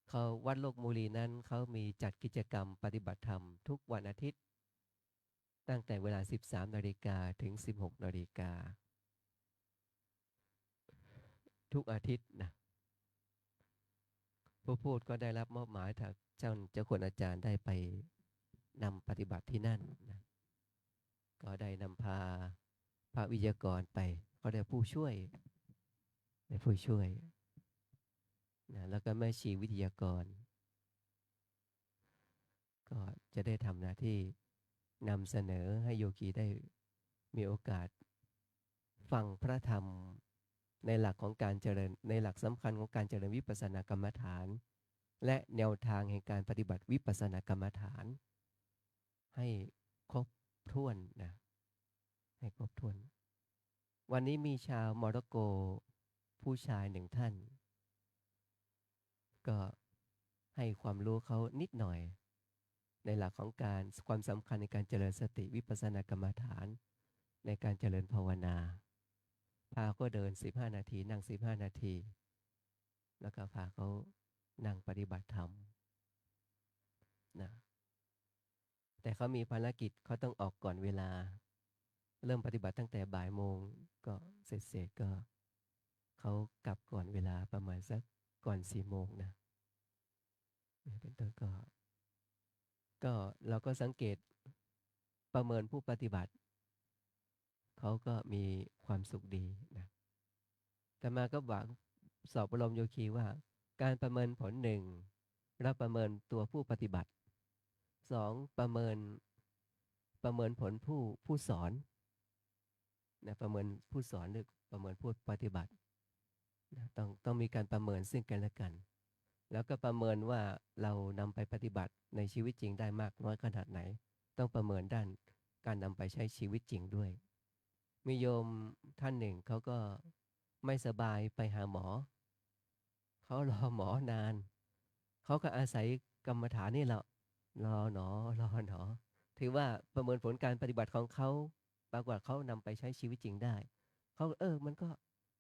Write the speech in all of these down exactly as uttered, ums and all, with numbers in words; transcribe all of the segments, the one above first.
เขาวัดโลกมูลีนั้นเขามีจัดกิจกรรมปฏิบัติธรรมทุกวันอาทิตย์ ตั้งแต่เวลา สิบสามนาฬิกา ถึง สิบหกนาฬิกา ทุกอาทิตย์นะ ผู้พูดก็ได้รับมอบหมายจากเจ้า เจ้าคุณอาจารย์ได้ไปนำปฏิบัติที่นั่นนะ ก็ได้นำพาพระวิทยากรไป เขาเรียกผู้ช่วย เป็นผู้ช่วยนะ แล้วก็แม่ชีวิทยากร ก็จะได้ทำหน้าที่นำเสนอให้โยคีได้มีโอกาสฟังพระธรรมในหลักของการเจริญ ในหลักสำคัญของการเจริญวิปัสสนากรรมฐาน และแนวทางแห่งการปฏิบัติวิปัสสนากรรมฐาน ให้ครบถ้วนนะ ให้ครบถ้วน วันนี้มีชาวโมร็อกโกผู้ชายหนึ่งท่าน ก็ให้ความรู้เขานิดหน่อย ในหลักของการ ความสำคัญในการเจริญสติวิปัสสนากรรมฐาน ในการเจริญภาวนา พาเขาเดิน สิบห้านาที นั่ง สิบห้านาที แล้วก็พาเขานั่งปฏิบัติธรรมนะ แต่เขามีภารกิจ เขาต้องออกก่อนเวลา เริ่มปฏิบัติตั้งแต่บ่ายโมง ก็เสร็จๆ ก็เขากลับก่อนเวลาประมาณสักก่อน สี่โมงนะ เป็นต้นก็ ก็เราก็สังเกตประเมินผู้ปฏิบัติ เขาก็มีความสุขดีนะ อาตมาก็บอก สอบอบรมโยคีว่า การประเมินผล หนึ่ง เราประเมินตัวผู้ปฏิบัติ สอง ประเมิน ประเมินผลผู้ ผู้สอนนะ ประเมินผู้สอนหรือประเมินผู้ปฏิบัตินะ ต้อง ต้องมีการประเมินซึ่งกันและกัน แล้วก็ประเมินว่าเรานำไปปฏิบัติในชีวิตจริงได้มากน้อยขนาดไหน ต้องประเมินด้านการนำไปใช้ชีวิตจริงด้วย มีโยมท่านหนึ่ง เขาก็ไม่สบายไปหาหมอ เขารอหมอนาน เขาก็อาศัยกรรมฐานนี่แหละ รอหนอ รอหนอ ถือว่าประเมินผลการปฏิบัติของเขา ปรากฏเขานำไปใช้ชีวิตจริงได้ เขา เออ มันก็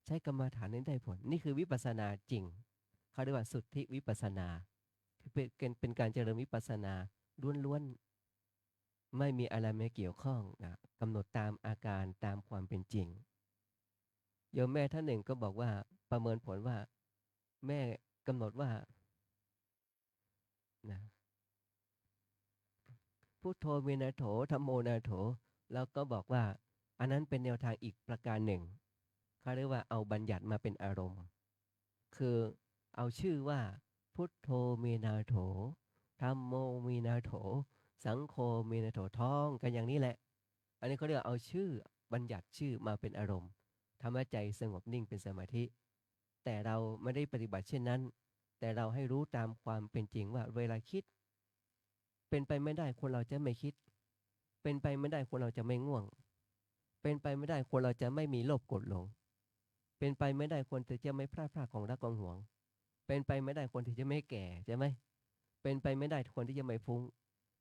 ใช้กรรมฐานนี้ได้ผล นี่คือวิปัสสนาจริง เขาเรียกว่าสุทธิวิปัสสนา คือเป็น เป็น เป็นการเจริญวิปัสสนาล้วนๆ ไม่มีอะไรมาเกี่ยวข้องนะ กำหนดตามอาการตามความเป็นจริง โยมแม่ท่านหนึ่งก็บอกว่า ประเมินผลว่า แม่กำหนดว่านะ พุทโธ me nātho dhammo nātho แล้วก็บอกว่า อันนั้นเป็นแนวทางอีกประการหนึ่ง เขาเรียกว่าเอาบัญญัติมาเป็นอารมณ์ คือเอาชื่อว่า พุทโธ me nātho dhammo me nātho saṅgho me nātho ท่องกันอย่างนี้แหละ อันนี้เขาเรียกว่าเอาชื่อ บัญญัติชื่อมาเป็นอารมณ์ ทำให้ใจสงบนิ่งเป็นสมาธิ แต่เราไม่ได้ปฏิบัติเช่นนั้น แต่เราให้รู้ตามความเป็นจริงว่าเวลาคิด เป็นไปไม่ได้คนเราจะไม่คิด เป็นไปไม่ได้คนเราจะไม่ง่วง เป็นไปไม่ได้คนเราจะไม่มีโลภโกรธหลง เป็นไปไม่ได้คนที่จะไม่พลาดพลาดของรักของหวง เป็นไปไม่ได้คนที่จะไม่แก่ ใช่ไหม เป็นไปไม่ได้คนที่จะไม่ฟุ้ง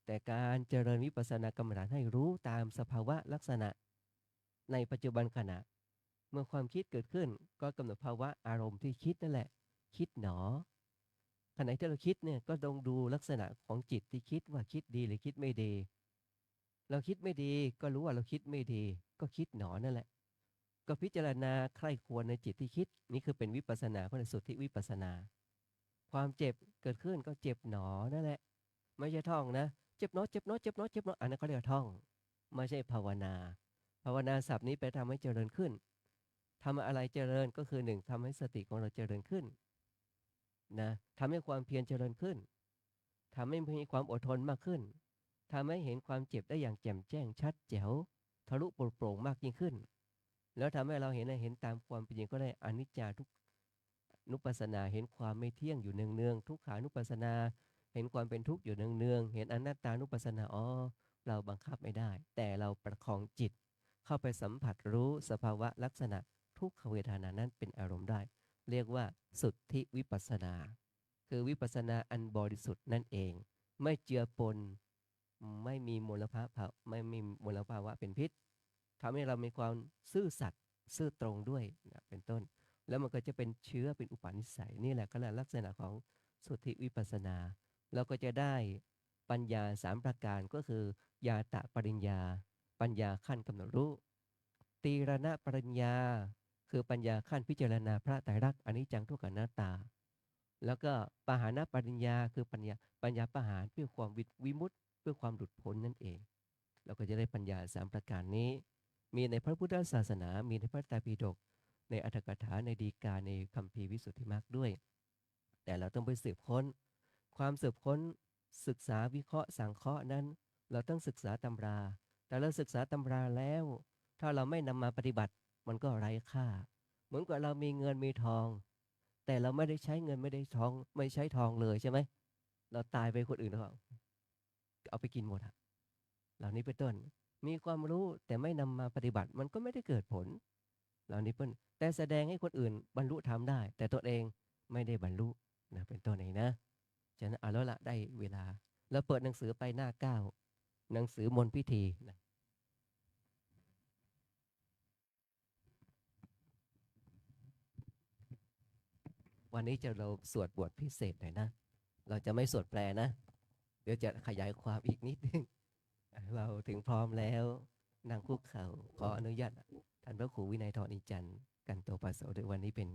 แต่การเจริญวิปัสสนากรรมฐานให้รู้ตามสภาวะลักษณะในปัจจุบันขณะ เมื่อความคิดเกิดขึ้น ก็กำหนดภาวะอารมณ์ที่คิดนั่นแหละ คิดหนอ ขณะที่เราคิดเนี่ย ก็ต้องดูลักษณะของจิตที่คิดว่าคิดดีหรือคิดไม่ดี เราคิดไม่ดี ก็รู้ว่าเราคิดไม่ดี ก็คิดหนอนั่นแหละ ก็พิจารณาใคร่ครวญในจิตที่คิด นี่คือเป็นวิปัสสนา เขาเรียกสุทธิวิปัสสนา ความเจ็บเกิดขึ้นก็เจ็บหนอนั่นแหละ ไม่ใช่ท่องนะ เจ็บหนอ เจ็บหนอ เจ็บหนอ เจ็บหนอ อันนั้นเขาเรียกว่าท่อง ไม่ใช่ภาวนา ภาวนาศัพท์นี้ไปทำให้เจริญขึ้น ทำอะไรเจริญ ก็คือ หนึ่ง ทำให้สติของเราเจริญขึ้นนะ ทำให้ความเพียรเจริญขึ้น ทำให้มีความอดทนมากขึ้น ทำให้เห็นความเจ็บได้อย่างแจ่มแจ้งชัดแจ๋ว ทะลุปลดโปร่งมากยิ่งขึ้น แล้วทำให้เราเห็น เห็นตามความเป็นจริง ก็ได้อนิจจาทุก นุปัสสนา เห็นความไม่เที่ยงอยู่เนืองๆ ทุกขานุปัสสนา เห็นความเป็นทุกข์อยู่เนืองๆ เห็นอนัตตานุปัสสนา อ๋อ เราบังคับไม่ได้ แต่เราประคองจิต เข้าไปสัมผัสรู้สภาวะลักษณะทุกขเวทนานั้นเป็นอารมณ์ได้ เรียกว่าสุทธิวิปัสสนา คือวิปัสสนาอันบริสุทธิ์นั่นเอง ไม่เจือปน ไม่มีมลภาวะ ไม่มีมลภาวะเป็นพิษ ทำให้เรามีความซื่อสัตย์ซื่อตรงด้วยนะ เป็นต้น แล้วมันก็จะเป็นเชื้อเป็นอุปนิสัย นี่แหละก็เรียกลักษณะของ สุทธิวิปัสสนา เราก็จะได้ปัญญาสามประการ ก็คือญาตะปริญญา ปัญญาขั้นกำหนดรู้ ตีรณะปริญญา คือปัญญาขั้นพิจารณาพระไตรลักษณ์ อนิจจัง ทุกขัง อนัตตา แล้วก็ปหานปริญญา คือปัญญา ปัญญาปหาน เพื่อความวิ วิมุตติ เพื่อความหลุดพ้นนั่นเอง เราก็จะได้ปัญญาสามประการนี้ มีในพระพุทธศาสนา มีในพระไตรปิฎก ในอรรถกถา ในฎีกา ในคัมภีร์วิสุทธิมรรคด้วย แต่เราต้องไปสืบค้น ความสืบค้น ศึกษาวิเคราะห์สังเคราะห์นั้น เราต้องศึกษาตำรา แต่เราศึกษาตำราแล้ว ถ้าเราไม่นำมาปฏิบัติ มันก็ไร้ค่า เหมือนกับเรามีเงินมีทอง แต่เราไม่ได้ใช้เงินไม่ได้ทอง ไม่ใช้ทองเลยใช่ไหม เราตายไปคนอื่นเขาเอาไปกินหมดอะ เหล่านี้เป็นต้น มีความรู้แต่ไม่นำมาปฏิบัติ มันก็ไม่ได้เกิดผล เหล่านี้เป็น แต่แสดงให้คนอื่นบรรลุธรรมได้ แต่ตนเองไม่ได้บรรลุนะ เป็นต้นนี้นะ ฉะนั้นเอาแล้วละ ได้เวลา เราเปิดหนังสือไปหน้าเก้า หนังสือมนต์พิธีนะ วันนี้จะเราสวดบทพิเศษหน่อยนะ เราจะไม่สวดแปลนะ เดี๋ยวจะขยายความอีกนิดนึง เราถึงพร้อมแล้ว นั่งคุกเข่า ขออนุญาตท่านพระครูวินัยทร อินจันทร์ กันโตปาโส ด้วย วันนี้เป็น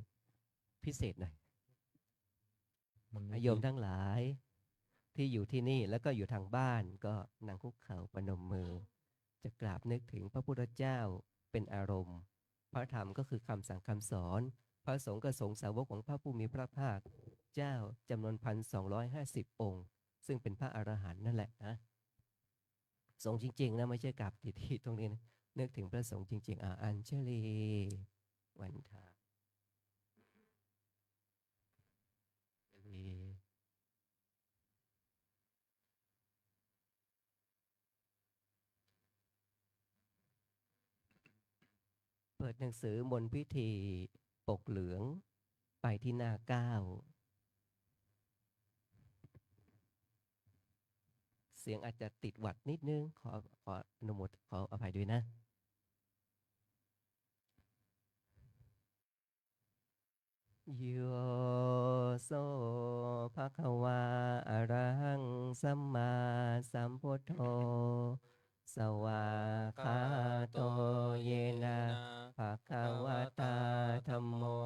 พิเศษหน่อย มันไม่ โยมทั้งหลายที่อยู่ที่นี่แล้วก็อยู่ทางบ้าน ก็นั่งคุกเข่าประนมมือ จะกราบนึกถึงพระพุทธเจ้าเป็นอารมณ์ พระธรรมก็คือคำสั่งคำสอน พระสงฆ์ก็สงฆ์สาวกของพระผู้มีพระภาคเจ้าจำนวน พันสองร้อยห้าสิบ องค์ ซึ่งเป็นพระอรหันต์นั่นแหละนะ สงฆ์จริงๆนะ ไม่ใช่กราบทิฏฐิตรงนี้นะ นึกถึงพระสงฆ์จริงๆ อ่า อัญชลี วันทา อัญชลี เปิดหนังสือมนต์พิธีปกเหลือง ไปที่หน้าเก้า เสียงอาจจะติดหวัดนิดนึง ขอ ขออนุโมท ขออภัยด้วยนะ Yo so bhagavā arahaṃ sammāsambuddho, svākkhāto yena bhagavatā dhammo,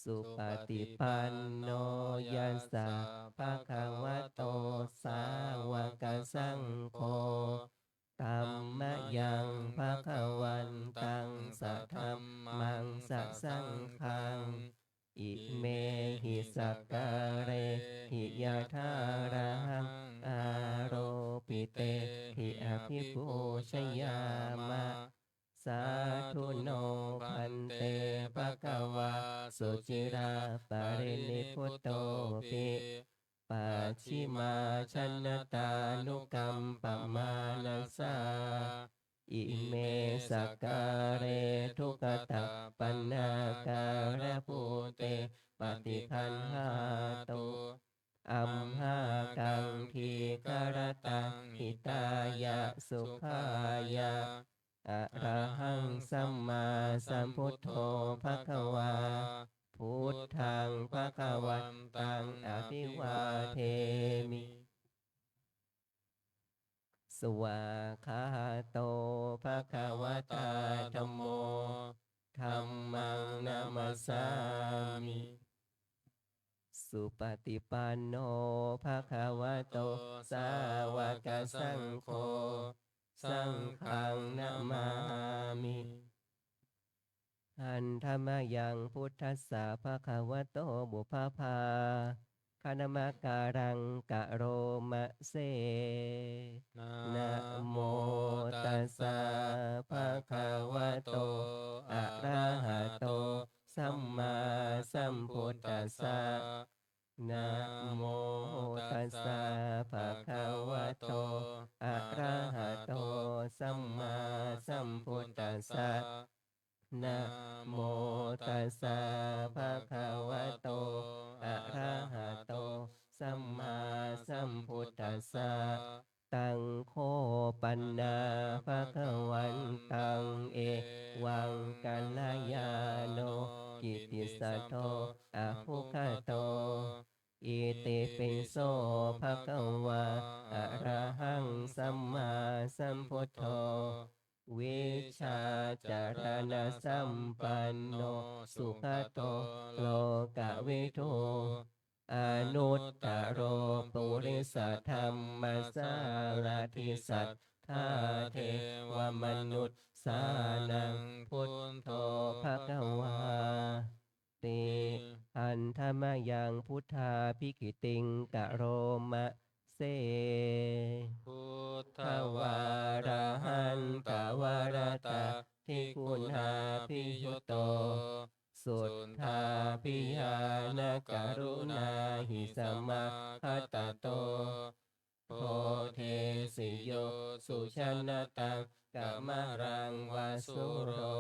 supaṭipanno yassa bhagavato sāvakasaṅgho, tammayaṃ bhagavantaṃ sadhammaṃ sasaṅghaṃ, imehi sakkārehi yathārahaṃ āropitehi abhipūjayāma. Sādhu no bhante bhagavā suciraparinibbutopaṭimaññanattānukampamānasā, ime sakkāre duggatapaṇṇākārabhūte paṭiggaṇhātu amhākaṃ dīgharattaṃ hitāya sukhāya. Arahaṃ sammāsambuddho bhagavā, buddhaṃ bhagavantaṃ abhivādemi. Svākkhāto bhagavatā dhammo, dhammaṃ namassāmi. Supaṭipanno bhagavato sāvakasaṅgho, saṅghaṃ namāmi. Handa mayaṃ buddhassa bhagavato pubbabhāganamakāraṃ karoma se. Namo tassa bhagavato arahato sammāsambuddhassa. Namo tassa bhagavato arahato sammāsambuddhassa. Namo tassa bhagavato arahato sammāsambuddhassa. Taṃ kho panna bhagavantaṃ evaṃ kalyāṇo kittisaddo abbhuggato. Itipi so bhagavā arahaṃ sammāsambuddho vijjācaraṇasampanno sugato lokavidū anuttaro purisadammasārathi satthā devamanussānaṃ buddho bhagavāti. Handa mayaṃ buddhābhigītiṃ karoma se. Buddhavārahantavaratatiguṇābhiyutto suddhābhiñāṇakaruṇāhi samāgatatto bodhesi yo sujanataṃ kamalaṃ va sūro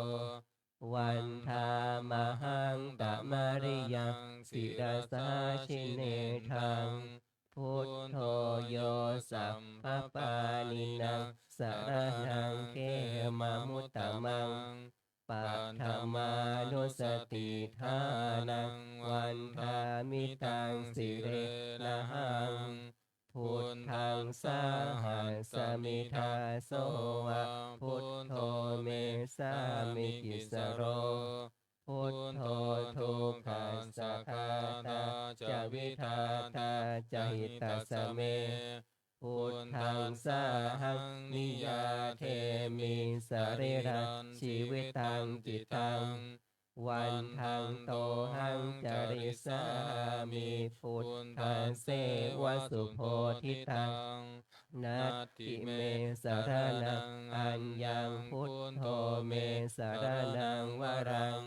vandāmahaṃ tamariyaṃ sirasā jinendaṃ. Buddho yo sabbapāṇīnaṃ saraṇaṃ khemamuttamaṃ paṭhamānussatiṭṭhānaṃ vandāmi taṃ sirenahaṃ. Buddhaṃ sāhasmi dāso va buddho me sāmikissaro buddho dukkhassa ghātā ca vidhātā ca hitassa me. Buddhaṃ sāhaṃ niyyādemi sarīrañjīvitañci taṃ vandantohaṃ carissāmi buddhasseva subodhitaṃ. Natthi me saraṇaṃ aññaṃ buddho me saraṇaṃ varaṃ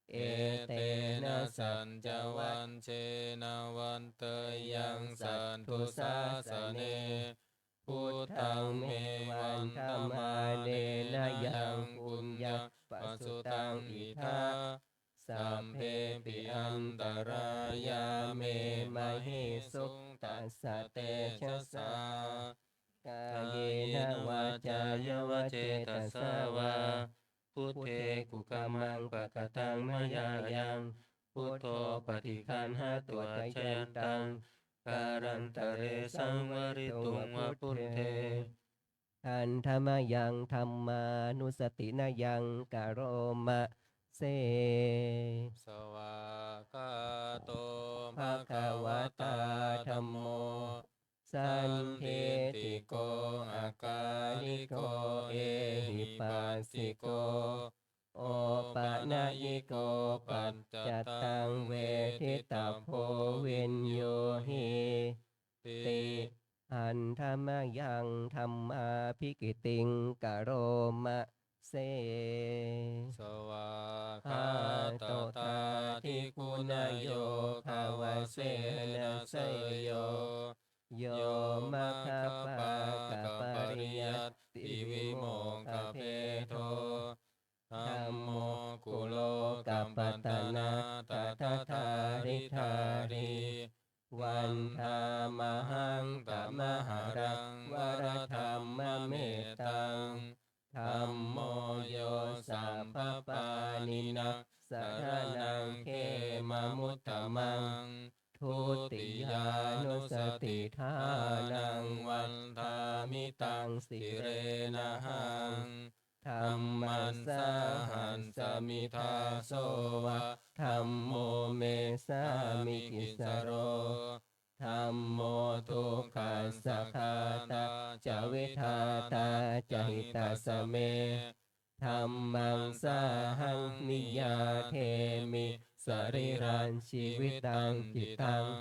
etena saccavajjena vaḍḍheyyaṃ satthu sāsane. Buddhaṃ me vandamānena yaṃ puññaṃ pasutaṃ idha sabbepi antarāyā me māhesuṃ tassa tejasā. Kāyena vācāya va cetasā vā buddhe kukammaṃ pakataṃ mayā yaṃ buddho paṭiggaṇhatu accayantaṃ kālantare saṃvarituṃ va buddhe. Handa mayaṃ dhammānussatinayaṃ karoma se. Svākkhāto bhagavatā dhammo sandiṭṭhiko akāliko ehipassiko opanayiko paccattaṃ veditabbo viññūhīti. Handa mayaṃ dhammābhigītiṃ karoma se. Svākkhātatādiguṇayogavasena seyyo yo maggapākapariyattivimokkhabhedo dhammo kulokapatanā tadadhāridhārī vandāmahaṃ tamaharaṃ varadhammamettaṃ. Dhammo yo sabbapāṇīnaṃ saraṇaṃ khemamuttamaṃ dutiyānussatiṭṭhānaṃ vandāmi taṃ sirenahaṃ. Dhammassāhasmi dāso va dhammo me sāmikissaro dhammo dukkhassa ghātā ca vidhātā ca hitassa me. Dhammaṃ sāhaṃ niyyādemi sarīrañjīvitañcidaṃ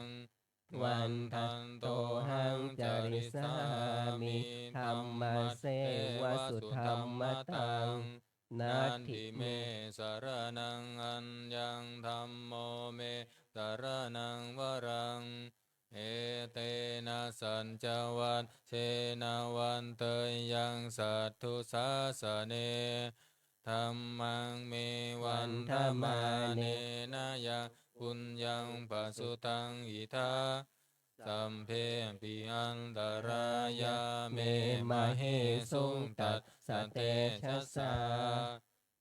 vandantohaṃ carissāmi dhammasseva sudhammataṃ. Natthi me saraṇaṃ aññaṃ dhammo me saraṇaṃ varaṃ etena saccavajjena vaḍḍheyyaṃ satthu sāsane. Dhammaṃ me vandamānena yaṃ puññaṃ pasutaṃ idha sabbepi antarāyā me māhesuṃ tassa tejasā.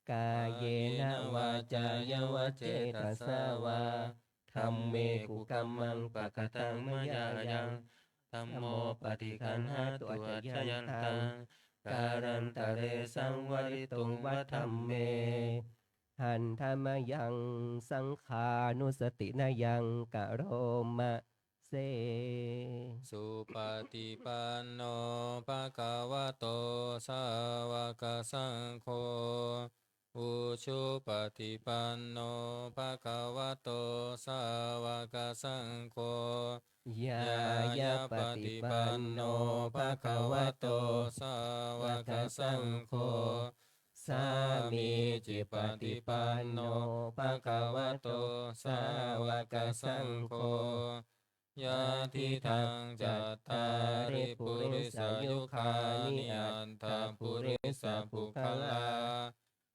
Kāyena vācāya va cetasā vā Dhamme kukammaṃ pakataṃ mayā yaṃ, dhammo paṭiggaṇhatu accayantaṃ, kālantare saṃvarituṃ va dhamme. Handa mayaṃ saṅghānusatinayaṃ karoma se. Supaṭipanno bhagavato sāvakasaṅgho, ujupaṭipanno bhagavato sāvakasaṅgho, ñāyapaṭipanno bhagavato sāvakasaṅgho, sāmīcipaṭipanno bhagavato sāvakasaṅgho, yadidaṃ cattāri purisayugāni aṭṭha purisapuggalā,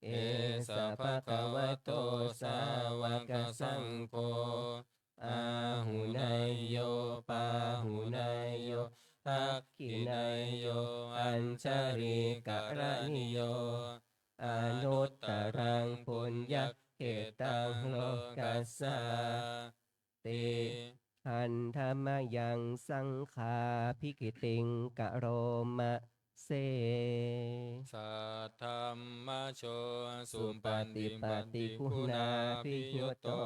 esa bhagavato sāvakasaṅgho, āhuneyyo pāhuneyyo dakkhiṇeyyo añjalikaraṇīyo, anuttaraṃ puññakkhettaṃ lokassā ti. Handa mayaṃ saṅghābhigītiṃ karoma se. Saddhammajo supaṭipattiguṇābhiyutto,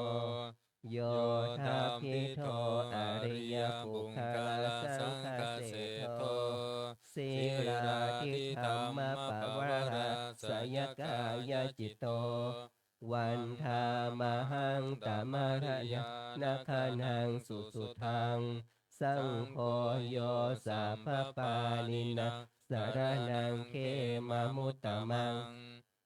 yoṭṭhabbidho ariyapuggalasaṅghaseṭṭho, sīlādidhammapavarāsayakāyacitto, vandāmahaṃ tamariyāna gaṇaṃ susuddhaṃ. Saṅgho yo sabbapāṇīnaṃ saraṇaṃ khemamuttamaṃ,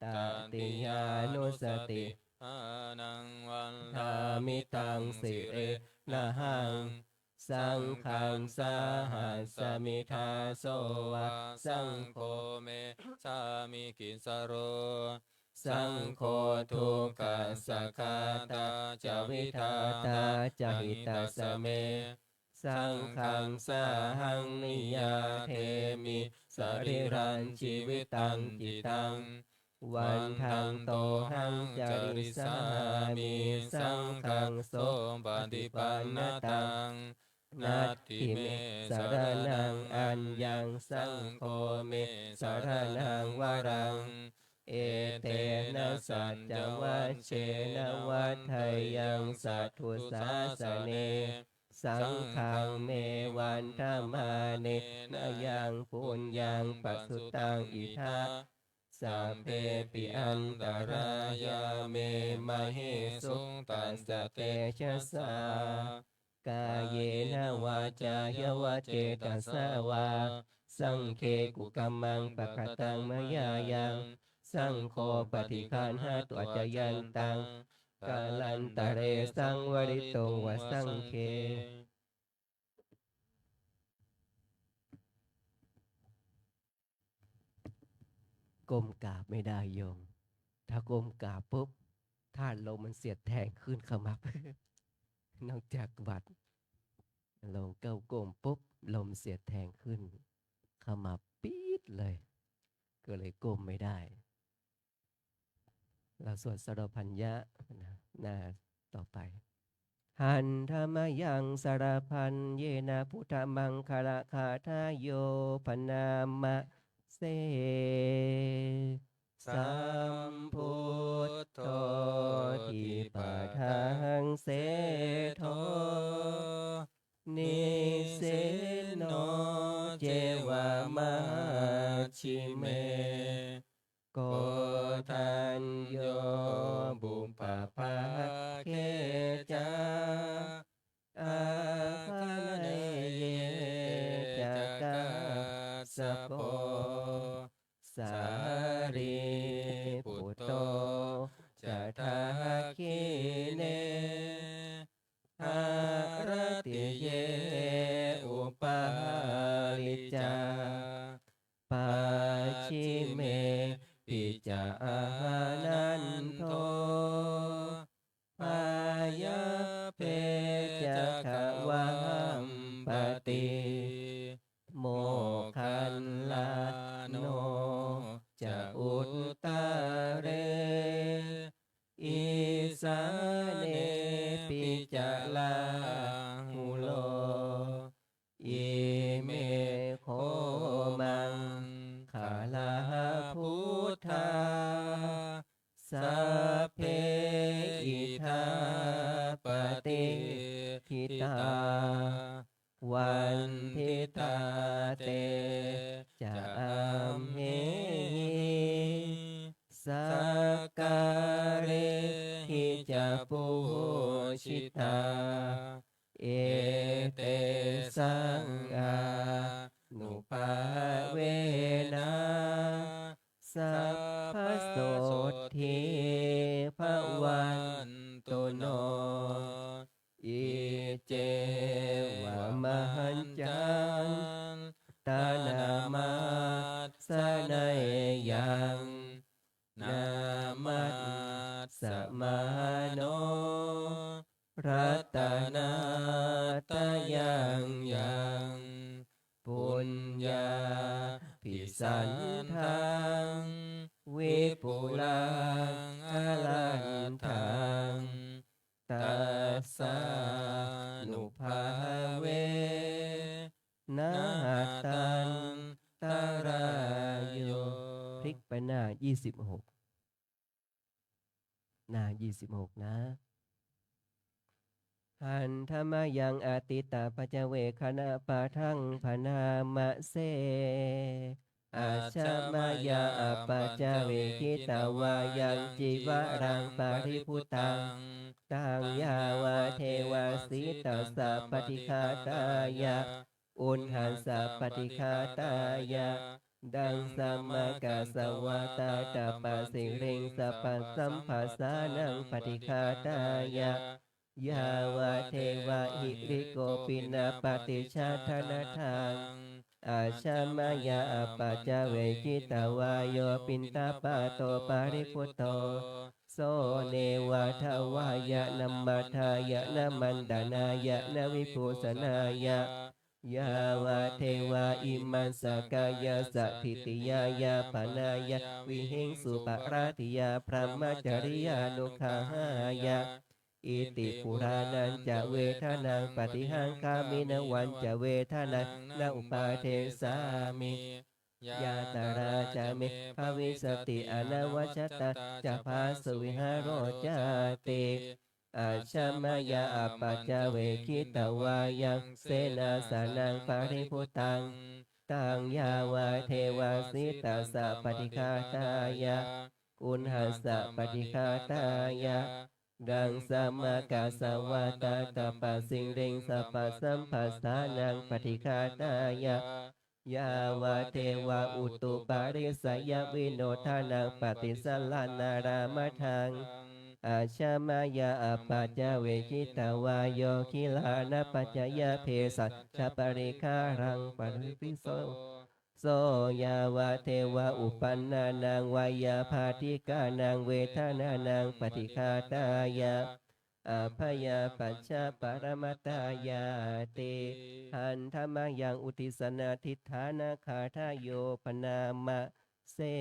tatiyānussatiṭṭhānaṃ vandāmi taṃ sirenahaṃ. Saṅghaṃ sāhasmi dāso va saṅgho me sāmikissaro, saṅgho dukkhassa ghātā ca vidhātā ca hitassa me. Saṅghaṃ sāhaṃ niyyādemi sarīrañjīvitañcidaṃ, vandantohaṃ carissāmi saṅghaṃ sopaṭipannataṃ. Natthi me saraṇaṃ aññaṃ, saṅgho me saraṇaṃ varaṃ, etena saccavajjena vaḍḍheyyaṃ satthu sāsane. Saṅghaṃ me vandamānena yaṃ puññaṃ pasutaṃ idha, sabbepi antarāyā me māhesuṃ tassa tejasā. Kāyena vācāya va cetasā vā, saṅghe kukammaṃ pakataṃ mayā yaṃ, saṅgho paṭiggaṇhatu accayantaṃ, kālantare saṃvarituṃ va saṅghe. ก้มกราบไม่ได้โยม ถ้าก้มกราบปุ๊บ ธาตุลมมันเสียดแทงขึ้นขมับ นอกจากบัตร ลงเก้าก้มปุ๊บ ลมเสียดแทงขึ้น ขมับปี๊ดเลย ก็เลยก้มไม่ได้ เราสวดสรพัญญะนะ หน้าต่อไป Handa mayaṃ sarapaññena buddhamaṅgalagāthāyo bhaṇāma se. Sambuddho dipadaṃ seṭṭho, nisinno ceva majjhime, koṇḍañño pubbabhāge ca, āgaññe ca kassapo, sārīputto ca dakkhiṇe, haratiye upāli ca, pacchime pi ca ānando, byāpacchakavāsampati, moggallāno ca uttare, isāne pi ca vanditā te ca amhehi, sakkārehi ca pūjitā, etesaṃ ānubhāvena sabbasotthī bhavantu no. Iccevam ahañcaṃ tanamassāneyyaṃ, namassamāno ratanattayaṃ yaṃ, puññābhisandaṃ vipulaṃ alatthaṃ, tassānubhāvena hatantarāyo. พลิกไปหน้า ยี่สิบหก หน้า ยี่สิบหก นะ Handa mayaṃ atītapaccavekkhaṇapāṭhaṃ bhaṇāma se. Ajja mayā apaccavekkhitvā yaṃ cīvaraṃ paribhuttaṃ, taṃ yāvadeva sītassa paṭighātāya uṇhassa paṭighātāya, taṃ samaggassa vātapāyasiriṃ sabbasampassānaṃ paṭighātāya, yāvadeva hirikopinapaṭicchādanatthaṃ. Ajja mayā apaccavekkhitvā yo piṇḍapāto paribhutto, so neva davāya na madāya na maṇḍanāya na vibhūsanāya, yāvadeva imassa kāyassa ṭhitiyā yāpanāya vihiṃsuparatiyā brahmacariyānuggahāya, iti purāṇañca vedanaṃ paṭihaṅkhāmi navañca vedanaṃ na uppādessāmi, yātrā ca me bhavissati anavajjatā ca phāsuvihāro cāti. Ajja mayā apaccavekkhitvā yaṃ senāsanaṃ paribhuttaṃ, taṃ yāvadeva sītassa paṭighātāya uṇhassa paṭighātāya, taṃ samaggassa vātapāyasiriṃ sabbasampassānaṃ paṭighātāya, yāvadeva utuparissayavinodanaṃ paṭisallānārāmatthaṃ. Ajja mayā apaccavekkhitvā yo gilānapaccayabhesajjaparikkhāraṃ paribhuto, so yāvadeva uppannānaṃ veyyābādhikānaṃ vedanānaṃ paṭighātāya, abyāpajjhaparamatāyāti. Handa mayaṃ uddissanādhiṭṭhānagāthāyo bhaṇāma se.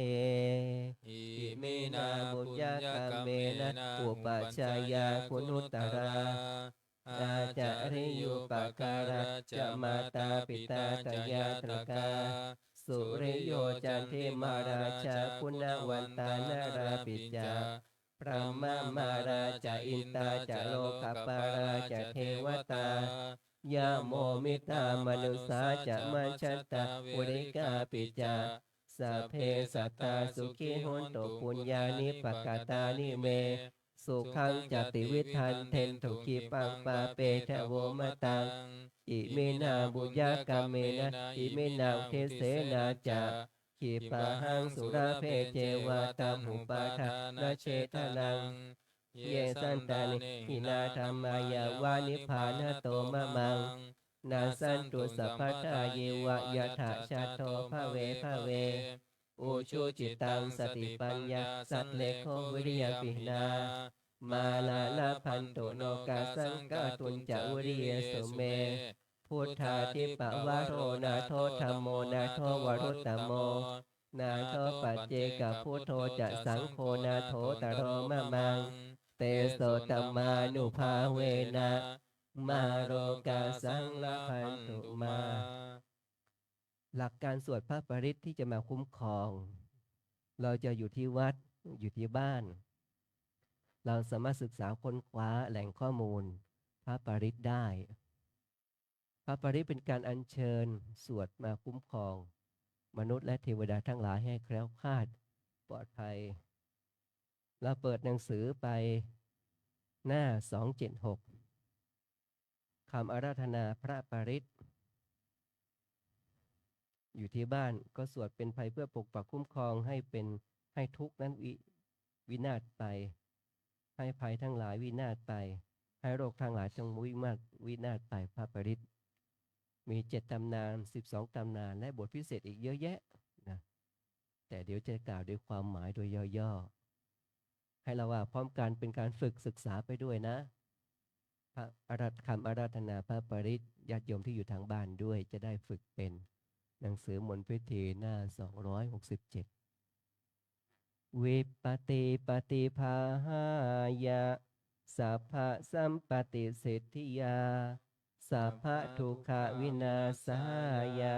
Iminā puññakammena upajjhāyā guṇuttarā, ācariyūpakārā ca mātā pitā ca ñātakā, suriyo candimā rājā guṇavantā narāpi ca, brahmamārā ca indā ca lokapālā ca devatā, yamo mittā manussā ca majjhattā verikāpi ca, sabbe sattā sukhī hontu puññāni pakatāni me, sukhañca tividhaṃ dentu khippaṃ pāpetha vomataṃ. Iminā puññakammena iminā uddissenā ca, khippāhaṃ sulabhe ceva taṇhupādānachedanaṃ. Ye santāne hinā dhammā yāva nibbānato mamaṃ, nassantu sabbadā yeva yattha jāto bhave bhave. Ujucittaṃ satipaññā sallekho viriyamhinā, mārā labhantu nokāsaṃ kātuñca viriyesu me. Buddhādhipavaro nātho dhammo nātho varuttamo, nātho paccekabuddho ca saṅgho nāthottaro mamaṃ. Tesottamānubhāvena mārokāsaṃ labhantu mā. หลักการสวดพระปริตรที่จะมาคุ้มครอง เราจะอยู่ที่วัด อยู่ที่บ้าน เราสามารถศึกษาค้นคว้าแหล่งข้อมูลพระปริตรได้ พระปริตรเป็นการอัญเชิญสวดมาคุ้มครอง มนุษย์และเทวดาทั้งหลายให้แคล้วคลาดปลอดภัย เราเปิดหนังสือไปหน้า สองเจ็ดหก คำอาราธนาพระปริตร อยู่ที่บ้านก็สวดเป็นภัยเพื่อปกปักคุ้มครองให้เป็น ให้ทุกข์นั้นวิ วินาศไป ให้ภัยทั้งหลายวินาศไป ให้โรคทั้งหลายจงวิมาศวินาศไป พระปริตร มีเจ็ดตำนาน สิบสองตำนาน และบทพิเศษอีกเยอะแยะนะ แต่เดี๋ยวจะกล่าวโดยความหมายโดยย่อๆ ให้เราว่าพร้อมกันเป็นการฝึกศึกษาไปด้วยนะ พระอาราธ- คำอาราธนาพระปริตร ญาติโยมที่อยู่ทางบ้านด้วยจะได้ฝึกเป็น หนังสือมนต์พิธีหน้า สองร้อยหกสิบเจ็ด Vipattipaṭibāhāya sabbasampattisiddhiyā sabbadukkhavināsāya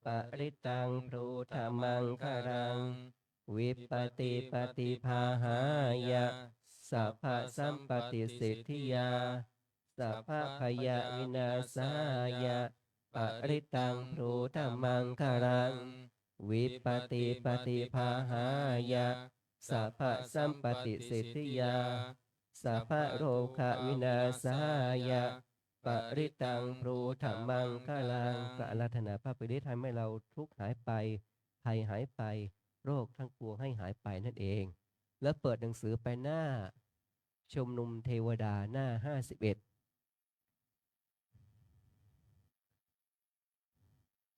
parittaṃ brūtha maṅgalaṃ. Vipattipaṭibāhāya sabbasampattisiddhiyā sabbabhayavināsāya parittaṃ brūtha maṅgalaṃ. Vipattipaṭibāhāya sabbasampattisiddhiyā sabbarogavināsāya parittaṃ brūtha maṅgalaṃ. ก็อาราธนาพระปริตรให้เราทุกข์หายไป ภัยหายไป โรคทั้งปวงให้หายไปนั่นเอง แล้วเปิดหนังสือไปหน้า ชุมนุมเทวดาหน้า ห้าสิบเอ็ด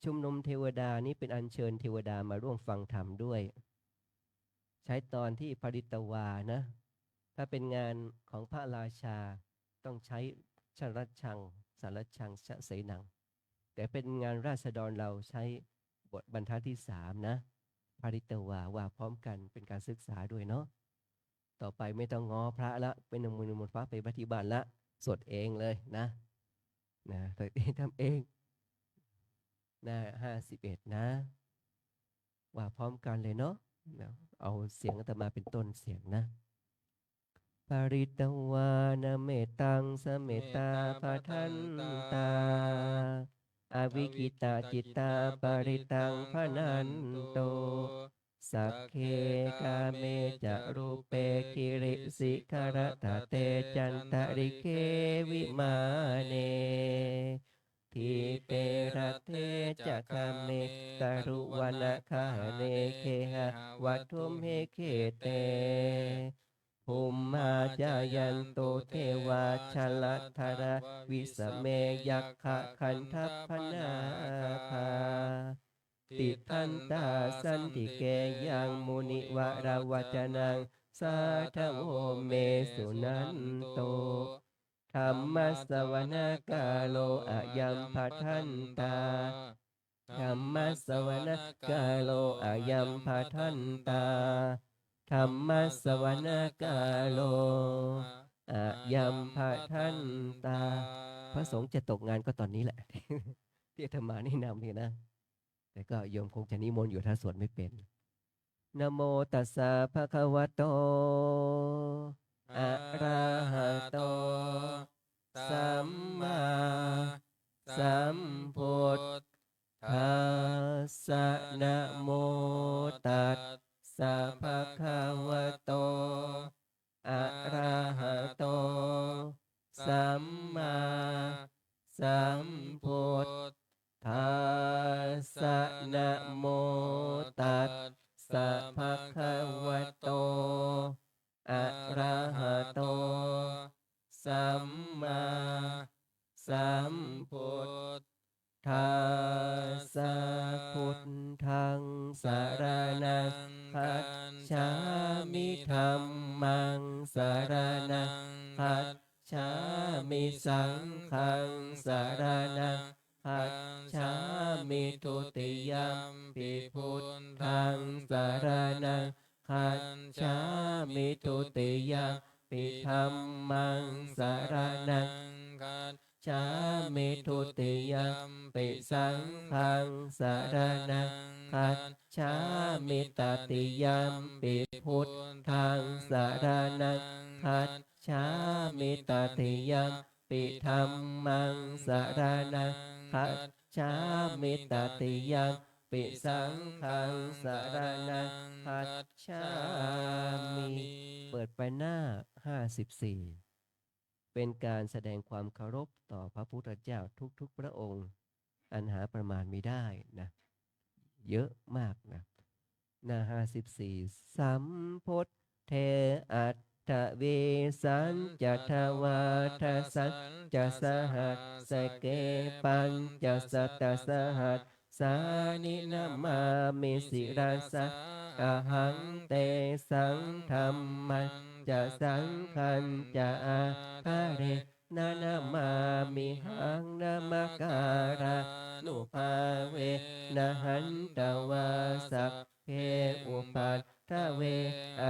ชุมนุมเทวดานี้เป็นอัญเชิญเทวดามาร่วมฟังธรรมด้วย ใช้ตอนที่ Pharitvā นะ ถ้าเป็นงานของพระราชาต้องใช้ Saraccam Saraccam Sasenaṃ แต่เป็นงานราษฎรเราใช้บทบรรทัดที่สามนะ Pharitvā ว่าพร้อมกันเป็นการศึกษาด้วยเนาะ ต่อไปไม่ต้องง้อพระละ ไม่ต้องนิมนต์พระไปปฏิบัติละ สวดเองเลยนะ นะ ตัวเองทำเอง หน้า ห้าสิบเอ็ด นะ ว่าพร้อมกันเลยเนาะ นะ เอาเสียงอาตมาเป็นต้นเสียงนะ Pharitvāna mettaṃ samettā bhadantā avikkhittacittā parittaṃ bhaṇantu. Sagge kāme ca rūpe girisikharataṭe cantalikkhe vimāne dīpe raṭṭhe ca gāme taruvanagahane gehavatthumhi khette bhummā cāyantu devā jalathalavisame yakkhagandhabbanāgā tiṭṭhantā santike yaṃ munivaravacanaṃ sādhavo me suṇantu. Dhammassavanakālo ayambhadantā. Dhammassavanakālo ayambhadantā. Dhammassavanakālo ayambhadantā. พระสงฆ์จะตกงานก็ตอนนี้แหละ ที่อาตมาแนะนำเนี่ยนะ แต่ก็โยมคงจะนิมนต์อยู่ถ้าสวดไม่เป็น Namo tassa bhagavato arahato sammāsambuddhassa. Namo tassa bhagavato arahato sammāsambuddhassa. Namo tassa bhagavato arahato sammāsambuddhassa. Buddhaṃ saraṇaṃ gacchāmi. Dhammaṃ saraṇaṃ gacchāmi. Saṅghaṃ saraṇaṃ gacchāmi. Dutiyampi buddhaṃ saraṇaṃ gacchāmi. Dutiyampi dhammaṃ saraṇaṃ gacchāmi. Dutiyampi saṅghaṃ saraṇaṃ gacchāmi. Tatiyampi buddhaṃ saraṇaṃ gacchāmi. Tatiyampi dhammaṃ saraṇaṃ gacchāmi. Tatiyampi saṅghaṃ saraṇaṃ gacchāmi. เปิดไปหน้า ห้าสิบสี่ เป็นการแสดงความเคารพต่อพระพุทธเจ้าทุกๆพระองค์ อันหาประมาณไม่ได้นะ เยอะมากนะ หน้า ห้าสิบสี่ Sambuddhe aṭṭhavīsañca dvādasañca sahassake pañcasatasahassāni namāmi sirasā ahaṃ. Tesaṃ dhammañca saṅghañca ādarena namāmihaṃ. Namakārānubhāvena hantvā sabbe upaddave